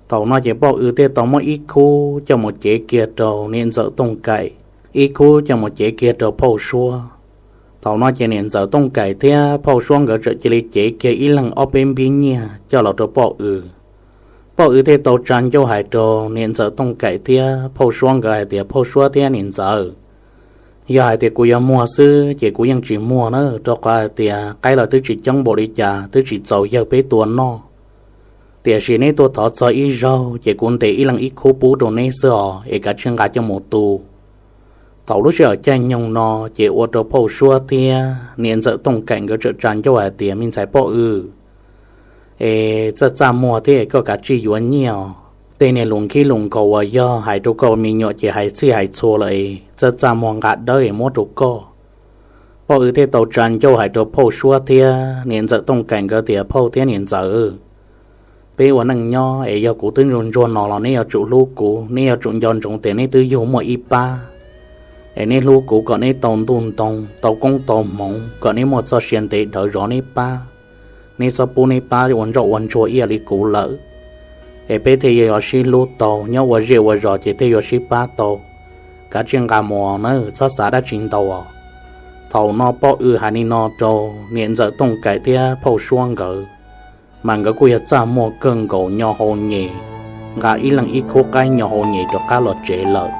Thaum no ces Poj W thiaj tau muab ib khub coj mus cev kiag rau niam ntxawm Tooj Kaim, ib khub coj mus cev kiag rau phauj Suab. Thaum no ces niam ntxawm Tooj Kaim thiab phauj Suab nkawd txawm cia li cev kiag ib leeg ob peb npib nyiaj coj los rau Poj W. Poj W thiaj tau tsa ncauj hais rau niam ntxawm Tooj Kaim thiab phauj Suab nkawd hais tias, Phauj Suab thiab niam ntxawm, yog hais tias kuv yuav muag xwb ces kuv yeej tsis muag na, rau qhov hais tias qaib los twb tsis coob npaum li cas, twb tsis txaus yawg peb tua noj. Tiam sis neb tuaj thov txog ib zaug ces kuv ntes ib leeg ib khub pub rau neb xwb os, es kav tsij nqa coj mus tu. Thaum lub sij hawm caij nyoog no ces ua rau phauj Suab thiab niam ntxawm Tooj Kaim nkawd txawm tsa ncauj hais tias, Me ntxhais Poj W, es txaj txaj muag thiab, koj kav tsij yuav nyiaj os. Tej niag lus nkhib lus nkaus uas yog hais rau koj me nyuam ces hais txhij hais txhua lawm es txaj txaj muag nqa dawb es muab rau koj. Poj Wb thiaj tau tsa ncauj hais rau phauj Suab thiab niam ntxawm Tooj Kaim nkawd tias, Phauj thiab niam ntxawm, peb ua neej nyob es yog kuv twb ntsuag ntsuag no los neb yuav tsum hlub kuv, neb yuav tsum nco ntsoov tias neb twb yug muaj ib pab, es neb hlub kuv kom neb tau ntuj ntoo, tau koob tau hmoov, kom neb muaj txoj sia ntev dhawv zov neb pab. Neb txhob pub neb pab ua ntsoj ua ntsuag ib yam li kuv lawm. Es peb thiaj yuav sib hlub tau, nyob ua zej ua zos ces thiaj yuav sib pab tau. Kav tsij nqa mus nawb, txhob xav dab tsi ntau os. Thaum no Poj Wb hais li no rau niam ntxawm Tooj Kaim thiab phauj Suab nkawd, mas nkawd kuj yog txaj muag kawg nkaus, nyo hau nyem, nqa ib leeg ib khub qaib nyo hau nyem rov qab los tsev lawm.